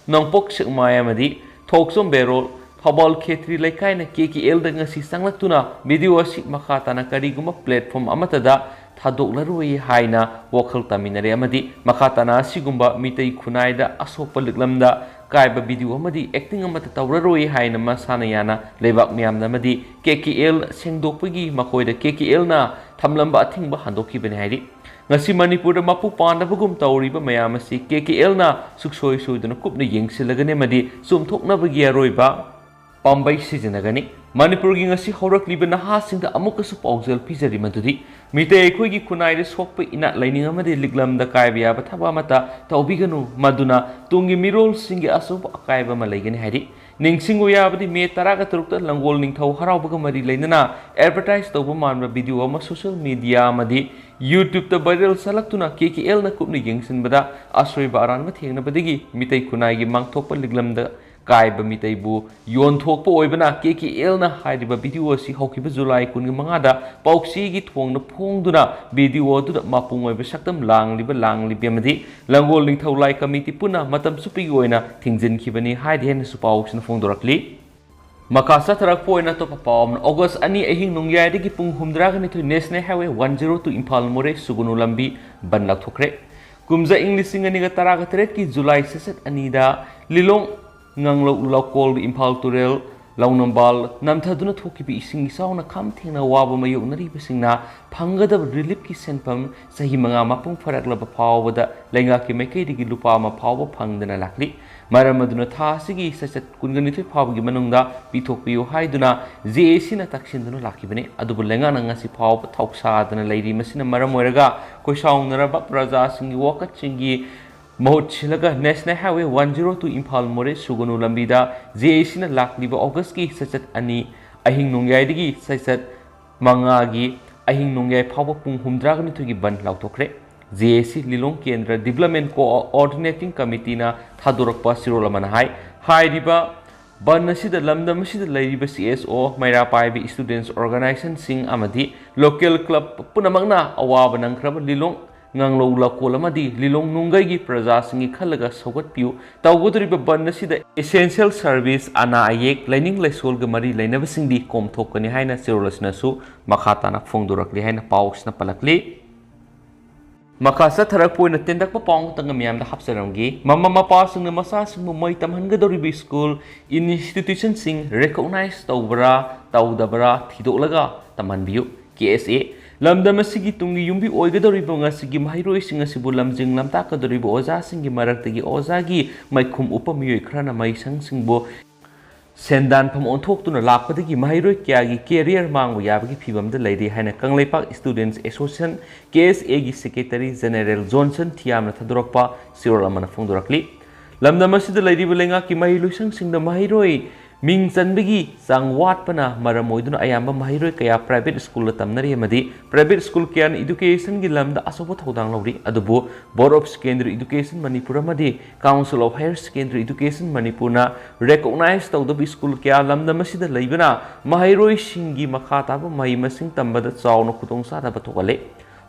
ꯅꯣꯡꯄꯣꯛ ꯁꯦꯛꯃꯥꯏ ꯑꯃꯗꯤ ꯊꯣꯛꯆꯣꯝ ꯕꯦꯔꯣꯜ ꯐꯧꯕꯥꯜ ꯈꯦꯇ꯭ꯔꯤ ꯂꯩꯀꯥꯏꯅ ꯀꯦ ꯀꯦ ꯑꯦꯜꯗ ꯉꯁꯤ ꯆꯪꯂꯛꯇꯨꯅ ꯚꯤꯗꯤꯑꯣ ꯑꯁꯤ ꯃꯈꯥ ꯇꯥꯅ ꯀꯔꯤꯒꯨꯝꯕ ꯄ꯭ꯂꯦꯠꯐꯣꯝ ꯑꯃꯠꯇꯗ ꯊꯥꯗꯣꯛꯂꯔꯣꯏ ꯍꯥꯏꯅ ꯋꯥꯈꯜ ꯇꯥꯃꯤꯟꯅꯔꯦ ꯑꯃꯗꯤ ꯃꯈꯥ ꯇꯥꯅ ꯑꯁꯤꯒꯨꯝꯕ ꯃꯤꯇꯩ ꯈꯨꯟꯅꯥꯏꯗ ꯑꯁꯣꯛꯄ ꯂꯤꯛꯂꯝꯗ ꯀꯥꯏꯕ ꯚꯤꯗꯤꯑꯣ ꯑꯃꯗꯤ ꯑꯦꯛꯇꯤꯡ ꯑꯃꯠꯇ ꯇꯧꯔꯔꯣꯏ ꯍꯥꯏꯅ ꯃꯁꯥꯅ ꯌꯥꯅ ꯂꯩꯕꯥꯛ ꯃꯤꯌꯥꯝꯗ ꯑꯃꯗꯤ ꯀꯦ ꯀꯦ ꯑꯦꯜ ꯁꯦꯡꯗꯣꯛꯄꯒꯤ ꯃꯈꯣꯏꯗ ꯀꯦ ꯀꯦ ꯑꯦꯜꯅ ꯊꯝꯂꯝꯕ ꯑꯊꯤꯡꯕ ꯍꯟꯗꯣꯛꯈꯤꯕꯅꯤ ꯍꯥꯏꯔꯤ꯫ ꯉꯁꯤ ꯃꯅꯤꯄꯨꯔꯗ ꯃꯄꯨ ꯄꯥꯟꯗꯕꯒꯨꯝ ꯇꯧꯔꯤꯕ ꯃꯌꯥꯝ ꯑꯁꯤ ꯀꯦ ꯀꯦ ꯑꯦꯜꯅ ꯁꯨꯛꯁꯣꯏ ꯁꯣꯏꯗꯅ ꯀꯨꯞꯅ ꯌꯦꯡꯁꯤꯜꯂꯒꯅꯤ ꯑꯃꯗꯤ ꯆꯨꯝꯊꯣꯛꯅꯕꯒꯤ ꯑꯔꯣꯏꯕ ꯄꯥꯝꯕꯩ ꯁꯤꯖꯤꯟꯅꯒꯅꯤ꯫ ꯃꯅꯤꯄꯨꯔꯒꯤ ꯉꯁꯤ ꯍꯧꯔꯛꯂꯤꯕ ꯅꯍꯥꯁꯤꯡꯗ ꯑꯃꯨꯛꯀꯁꯨ ꯄꯥꯎꯖꯦꯜ ꯄꯤꯖꯔꯤ ꯃꯗꯨꯗꯤ ꯃꯤꯇꯩ ꯑꯩꯈꯣꯏꯒꯤ ꯈꯨꯟꯅꯥꯏꯗ ꯁꯣꯛꯄ ꯏꯅꯥꯠ ꯂꯥꯏꯅꯤꯡ ꯑꯃꯗꯤ ꯂꯤꯛꯂꯝꯗ ꯀꯥꯏꯕ ꯌꯥꯕ ꯊꯕꯛ ꯑꯃꯠꯇ ꯇꯧꯕꯤꯒꯅꯨ, ꯃꯗꯨꯅ ꯇꯨꯡꯒꯤ ꯃꯤꯔꯣꯜꯁꯤꯡꯒꯤ ꯑꯆꯧꯕ ꯑꯀꯥꯏꯕ ꯑꯃ ꯂꯩꯒꯅꯤ ꯍꯥꯏꯔꯤ꯫ ꯅꯤꯡꯁꯤꯡꯕ ꯌꯥꯕꯗꯤ ꯃꯦ ꯇꯔꯥꯒ ꯇꯔꯨꯛꯇ ꯂꯥꯡꯒꯣꯜ ꯅꯤꯡꯊꯧ ꯍꯔꯥꯎꯕꯒ ꯃꯔꯤ ꯂꯩꯅꯅ ꯑꯦꯗꯚꯔꯇꯥꯏꯖ ꯇꯧꯕ ꯃꯥꯟꯕ ꯚꯤꯗꯤꯑꯣ ꯑꯃ ꯁꯣꯁꯤꯌꯦꯜ ꯃꯤꯗꯤꯌꯥ ꯑꯃꯗꯤ ꯌꯨꯇ꯭ꯌꯨꯕꯇ ꯚꯥꯏꯔꯦꯜ ꯆꯠꯂꯛꯇꯨꯅ ꯀꯦ ꯀꯦ ꯑꯦꯜꯅ ꯀꯨꯞꯅ ꯌꯦꯡꯁꯤꯟꯕꯗ ꯑꯁꯣꯏꯕ ꯑꯔꯥꯟꯕ ꯊꯦꯡꯅꯕꯗꯒꯤ ꯃꯤꯇꯩ ꯈꯨꯟꯅꯥꯏꯒꯤ ꯃꯥꯡꯊꯣꯛꯄ ꯂꯤꯛꯂꯝꯗ ꯀꯥꯏꯕ ꯃꯤꯇꯩꯕꯨ ꯌꯣꯟꯊꯣꯛꯄ ꯑꯣꯏꯕꯅ ꯀꯦ ꯀꯦ ꯑꯦꯜꯅ ꯍꯥꯏꯔꯤꯕ ꯚꯤꯗꯤꯑꯣ ꯑꯁꯤ ꯍꯧꯈꯤꯕ ꯖꯨꯂꯥꯏ ꯀꯨꯟꯒ ꯃꯉꯥꯗ ꯄꯥꯎꯆꯦꯒꯤ ꯊꯣꯡꯅ ꯐꯣꯡꯗꯨꯅ ꯚꯤꯗꯤꯑꯣ ꯑꯗꯨꯗ ꯃꯄꯨꯡ ꯑꯣꯏꯕ ꯁꯛꯇꯝ ꯂꯥꯡꯂꯤꯕ ꯂꯥꯡꯂꯤꯕꯤ ꯑꯃꯗꯤ ꯂꯥꯡꯒꯣꯜ ꯅꯤꯡꯊꯧ ꯂꯥꯏ ꯀꯃꯤꯇꯤ ꯄꯨꯟꯅ ꯃꯇꯝ ꯆꯨꯞꯄꯒꯤ ꯑꯣꯏꯅ ꯊꯤꯡꯖꯤꯟꯈꯤꯕꯅꯤ ꯍꯥꯏꯗꯤ ꯍꯦꯟꯅꯁꯨ ꯄꯥꯎꯁꯤꯅ ꯐꯣꯡꯗꯣꯔꯛꯂꯤ꯫ ꯃꯈꯥ ꯆꯠꯊꯔꯛꯄ ꯑꯣꯏꯅ ꯑꯇꯣꯞꯄ ꯄꯥꯎ ꯑꯃꯅ, ꯑꯣꯒꯁ ꯑꯅꯤ ꯑꯍꯤꯡ ꯅꯣꯡꯌꯥꯏꯗꯒꯤ ꯄꯨꯡ ꯍꯨꯝꯗ꯭ꯔꯥꯒ ꯅꯤꯊꯣꯏ National Highway one zero two Imphal ꯃꯣꯔꯦ ꯁꯨꯒꯨꯅꯨ ꯂꯝꯕꯤ ꯕꯟ ꯂꯥꯎꯊꯣꯛꯈ꯭ꯔꯦ꯫ ꯀꯨꯝꯖꯥ ꯏꯪ ꯂꯤꯁꯤꯡ ꯑꯅꯤꯒ ꯇꯔꯥꯒ ꯇꯔꯦꯠꯀꯤ ꯖꯨꯂꯥꯏ ꯆꯩꯆꯠ ꯑꯅꯤꯗ ꯂꯤꯂꯣꯡ ꯉꯥꯡꯂꯧ ꯂꯧꯀꯣꯜ ꯏꯝꯐꯥꯜ ꯇꯨꯔꯦꯜ ꯂꯧꯅꯝꯕꯥꯜ ꯅꯝꯊꯗꯨꯅ ꯊꯣꯛꯈꯤꯕ ꯏꯁꯤꯡ ꯏꯆꯥꯎꯅ ꯈꯝ ꯊꯦꯡꯅ ꯑꯋꯥꯕ ꯃꯥꯌꯣꯛꯅꯔꯤꯕꯁꯤꯡꯅ ꯐꯪꯒꯗꯕ ꯔꯤꯂꯤꯐꯀꯤ ꯁꯦꯟꯐꯝ ꯆꯍꯤ ꯃꯉꯥ ꯃꯄꯨꯡ ꯐꯥꯔꯛꯂꯕ ꯐꯥꯎꯕꯗ ꯂꯩꯉꯥꯛꯀꯤ ꯃꯥꯏꯀꯩꯗꯒꯤ ꯂꯨꯄꯥ ꯑꯃ ꯐꯥꯎꯕ ꯐꯪꯗꯅ ꯂꯥꯛꯂꯤ꯫ ꯃꯔꯝ ꯑꯗꯨꯅ ꯊꯥ ꯑꯁꯤꯒꯤ ꯆꯩꯆꯠ ꯀꯨꯟꯒ ꯅꯤꯊꯣꯏ ꯐꯥꯎꯕꯒꯤ ꯃꯅꯨꯡꯗ ꯄꯤꯊꯣꯛꯄꯤꯌꯨ ꯍꯥꯏꯗꯨꯅ ꯖꯦ ꯑꯦ ꯁꯤꯅ ꯇꯛꯁꯤꯟꯗꯨꯅ ꯂꯥꯛꯈꯤꯕꯅꯤ꯫ ꯑꯗꯨꯕꯨ ꯂꯩꯉꯥꯛꯅ ꯉꯁꯤ ꯐꯥꯎꯕ ꯊꯧꯁꯥꯗꯅ ꯂꯩꯔꯤ꯫ ꯃꯁꯤꯅ ꯃꯔꯝ ꯑꯣꯏꯔꯒ ꯈꯣꯏꯁꯥꯎꯅꯔꯕ ꯄ꯭ꯔꯖꯥꯁꯤꯡꯒꯤ ꯋꯥꯀꯠꯁꯤꯡꯒꯤ ꯃꯍꯨꯠ ꯁꯤꯜꯂꯒ National Highway one zero two Imphal ꯃꯣꯔꯦ ꯁꯨꯒꯅꯨ ꯂꯝꯕꯤꯗ ꯖꯦ ꯑꯦ ꯁꯤꯅ ꯂꯥꯛꯂꯤꯕ ꯑꯣꯒꯁꯀꯤ ꯆꯩꯆꯠ ꯑꯅꯤ ꯑꯍꯤꯡ ꯅꯣꯡꯌꯥꯏꯗꯒꯤ ꯆꯩꯆꯠ ꯃꯉꯥꯒꯤ ꯑꯍꯤꯡ ꯅꯣꯡꯌꯥꯏ ꯐꯥꯎꯕ ꯄꯨꯡ ꯍꯨꯝꯗ꯭ꯔꯥꯒ ꯅꯤꯊꯣꯏꯒꯤ ꯕꯟ ꯂꯥꯎꯊꯣꯛꯈ꯭ꯔꯦ꯫ ꯖꯦ ꯑꯦ ꯁꯤ ꯂꯤꯂꯣꯡ ꯀꯦꯟꯗ꯭ꯔ ꯗꯤꯕ꯭ꯂꯞꯃꯦꯟ ꯀꯣꯑꯣꯔꯗꯤꯅꯦꯇꯤꯡ ꯀꯃꯤꯇꯤꯅ ꯊꯥꯗꯣꯔꯛꯄ ꯆꯦꯔꯣꯜ ꯑꯃꯅ ꯍꯥꯏ꯫ ꯍꯥꯏꯔꯤꯕ ꯕꯟ ꯑꯁꯤꯗ ꯂꯝꯗꯝ ꯑꯁꯤꯗ ꯂꯩꯔꯤꯕ ꯁꯤ ꯑꯦꯁ ꯑꯣ, ꯃꯩꯔꯥ ꯄꯥꯏꯕꯤ ꯁ꯭ꯇꯨꯗꯦꯟꯠꯁ ꯑꯣꯔꯒꯅꯥꯏꯖꯦꯁꯟꯁꯤꯡ ꯑꯃꯗꯤ ꯂꯣꯀꯦꯜ ꯀ꯭ꯂꯕ ꯄꯨꯝꯅꯃꯛꯅ ꯑꯋꯥꯕ ꯅꯪꯈ꯭ꯔꯕ ꯂꯤꯂꯣꯡ ꯉꯥꯡꯂꯧ ꯂꯥꯀꯣꯜ ꯑꯃꯗꯤ ꯂꯤꯂꯣꯡ ꯅꯨꯡꯒꯩꯒꯤ ꯄ꯭ꯔꯖꯥꯁꯤꯡꯒꯤ ꯈꯜꯂꯒ ꯁꯧꯒꯠꯄꯤꯌꯨ꯫ ꯇꯧꯒꯗꯧꯔꯤꯕ ꯕꯟ ꯑꯁꯤꯗ essential service, ꯑꯅꯥ ꯑꯌꯦꯛ, ꯂꯥꯏꯅꯤꯡ ꯂꯥꯏꯁꯣꯜꯒ ꯃꯔꯤ ꯂꯩꯅꯕꯁꯤꯡꯗꯤ ꯀꯣꯝꯊꯣꯛꯀꯅꯤ ꯍꯥꯏꯅ ꯆꯦꯔꯣꯜ ꯑꯁꯤꯅꯁꯨ ꯃꯈꯥ ꯇꯥꯅ ꯐꯣꯡꯗꯣꯔꯛꯂꯤ ꯍꯥꯏꯅ ꯄꯥꯎꯁꯤꯅ ꯄꯜꯂꯛꯂꯤ꯫ ꯃꯈꯥ ꯆꯠꯊꯔꯛꯄ ꯑꯣꯏꯅ ꯇꯦꯟꯇꯛꯄ ꯄꯥꯎ ꯑꯃꯇꯪꯒ ꯃꯤꯌꯥꯝꯗ ꯍꯥꯞꯆꯔꯝꯒꯦ꯫ ꯃꯃꯥ ꯃꯄꯥꯁꯤꯡꯅ ꯃꯆꯥꯁꯤꯡꯕꯨ ꯃꯍꯩ ꯇꯝꯍꯟꯒꯗꯧꯔꯤꯕ ꯁ꯭ꯀꯨꯜ, institutionꯁꯤꯡ recognize ꯇꯧꯕ꯭ꯔꯥ ꯇꯧꯗꯕ꯭ꯔꯥ ꯊꯤꯗꯣꯛꯂꯒ ꯇꯝꯍꯟꯕꯤꯌꯨ꯫ ꯀꯦ ꯑꯦꯁ ꯑꯦ꯫ ꯂꯝꯗꯝ ꯑꯁꯤꯒꯤ ꯇꯨꯡꯒꯤ ꯌꯨꯝꯕꯤ ꯑꯣꯏꯒꯗꯧꯔꯤꯕ ꯉꯁꯤꯒꯤ ꯃꯍꯩꯔꯣꯏꯁꯤꯡ ꯑꯁꯤꯕꯨ ꯂꯝꯖꯤꯡ ꯂꯝꯇꯥꯛꯀꯗꯧꯔꯤꯕ ꯑꯣꯖꯥꯁꯤꯡꯒꯤ ꯃꯔꯛꯇꯒꯤ ꯑꯣꯖꯥꯒꯤ ꯃꯥꯏꯈꯨꯝ ꯎꯞꯄ ꯃꯤꯑꯣꯏ ꯈꯔꯅ ꯃꯍꯩꯁꯪꯁꯤꯡꯕꯨ ꯁꯦꯟꯗꯥꯟꯐꯝ ꯑꯣꯟꯊꯣꯛꯇꯨꯅ ꯂꯥꯛꯄꯗꯒꯤ ꯃꯍꯩꯔꯣꯏ ꯀꯌꯥꯒꯤ career ꯃꯥꯡꯕ ꯌꯥꯕꯒꯤ ꯐꯤꯚꯝꯗ ꯂꯩꯔꯤ ꯍꯥꯏꯅ ꯀꯪꯂꯩꯄꯥꯛ Students Association, ꯀꯦ ꯑꯦꯁ ꯑꯦꯒꯤ Secretary General ꯖꯣꯟꯁꯟ ꯊꯤꯌꯥꯝꯅ ꯊꯥꯗꯣꯔꯛꯄ ꯆꯦꯔꯣꯜ ꯑꯃꯅ ꯐꯣꯡꯗꯣꯔꯛꯂꯤ꯫ ꯂꯝꯗꯝ ꯑꯁꯤꯗ ꯂꯩꯔꯤꯕ ꯂꯩꯉꯥꯛꯀꯤ ꯃꯍꯩ ꯂꯣꯏꯁꯪꯁꯤꯡꯗ ꯃꯍꯩꯔꯣꯏ ꯃꯤꯡ ꯆꯟꯕꯒꯤ ꯆꯥꯡ ꯋꯥꯠꯄꯅ ꯃꯔꯝ ꯑꯣꯏꯗꯨꯅ ꯑꯌꯥꯝꯕ ꯃꯍꯩꯔꯣꯏ ꯀꯌꯥ private ꯁ꯭ꯀꯨꯜꯗ ꯇꯝꯅꯔꯤ ꯑꯃꯗꯤ private ꯁ꯭ꯀꯨꯜ ꯀꯌꯥꯅ educationꯒꯤ ꯂꯝꯗ ꯑꯆꯧꯕ ꯊꯧꯗꯥꯡ ꯂꯧꯔꯤ꯫ ꯑꯗꯨꯕꯨ Board of Secondary Education Manipur ꯑꯃꯗꯤ Council of Higher Secondary Education ꯃꯅꯤꯄꯨꯔꯅ recognize ꯇꯧꯗꯕ ꯁ꯭ꯀꯨꯜ ꯀꯌꯥ ꯂꯝꯗꯝ ꯑꯁꯤꯗ ꯂꯩꯕꯅ ꯃꯍꯩꯔꯣꯏꯁꯤꯡꯒꯤ ꯃꯈꯥ ꯇꯥꯕ ꯃꯍꯩ ꯃꯁꯤꯡ ꯇꯝꯕꯗ ꯆꯥꯎꯅ ꯈꯨꯗꯣꯡꯆꯥꯗꯕ ꯊꯣꯛꯍꯜꯂꯤ꯫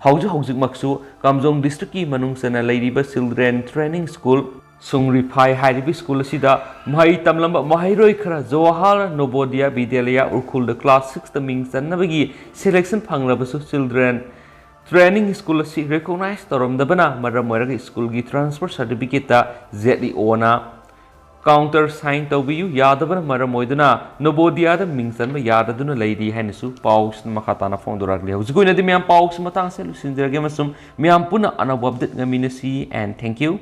ꯍꯧꯖꯤꯛ ꯍꯧꯖꯤꯛꯃꯛꯁꯨ ꯀꯥꯝꯖꯣꯡ districtꯀꯤ ꯃꯅꯨꯡ ꯆꯟꯅ ꯂꯩꯔꯤꯕ Children Training School ꯁꯨꯡꯔꯤꯐꯥꯏ ꯍꯥꯏꯔꯤꯕ ꯁ꯭ꯀꯨꯜ ꯑꯁꯤꯗ ꯃꯍꯩ ꯇꯝꯂꯝꯕ ꯃꯍꯩꯔꯣꯏ ꯈꯔ ꯖꯋꯥꯍꯔ ꯅꯣꯕꯣꯗꯤꯌꯥ ꯕꯤꯗ꯭ꯌꯥꯂꯌꯥ ꯎꯔꯈꯨꯜꯗ class sixꯇ ꯃꯤꯡ ꯆꯟꯅꯕꯒꯤ selection ꯐꯪꯂꯕꯁꯨ Children Training School ꯑꯁꯤ recognize ꯇꯧꯔꯝꯗꯕꯅ ꯃꯔꯝ ꯑꯣꯏꯔꯒ ꯁ꯭ꯀꯨꯜꯒꯤ transfer certificateꯇ ꯖꯦꯠ ꯏ ꯑꯣꯅ counter sign ꯇꯧꯕꯤꯌꯨ ꯌꯥꯗꯕꯅ ꯃꯔꯝ ꯑꯣꯏꯗꯨꯅ ꯅꯣꯕꯣꯗꯤꯌꯥꯗ ꯃꯤꯡ ꯆꯟꯕ ꯌꯥꯗꯗꯨꯅ ꯂꯩꯔꯤ ꯍꯥꯏꯅꯁꯨ ꯄꯥꯎꯁꯤꯅ ꯃꯈꯥ ꯇꯥꯅ ꯐꯣꯡꯗꯣꯔꯛꯂꯤ꯫ ꯍꯧꯖꯤꯛ ꯑꯣꯏꯅꯗꯤ ꯃꯌꯥꯝ ꯄꯥꯎꯁꯤ ꯃꯇꯥꯡ ꯑꯁꯤꯗ ꯂꯣꯏꯁꯤꯟꯖꯔꯒꯦ ꯑꯃꯁꯨꯡ ꯃꯌꯥꯝ ꯄꯨꯟꯅ ꯑꯅꯧꯕ update ꯉꯥꯏꯃꯤꯟꯅꯁꯤ and thank you꯫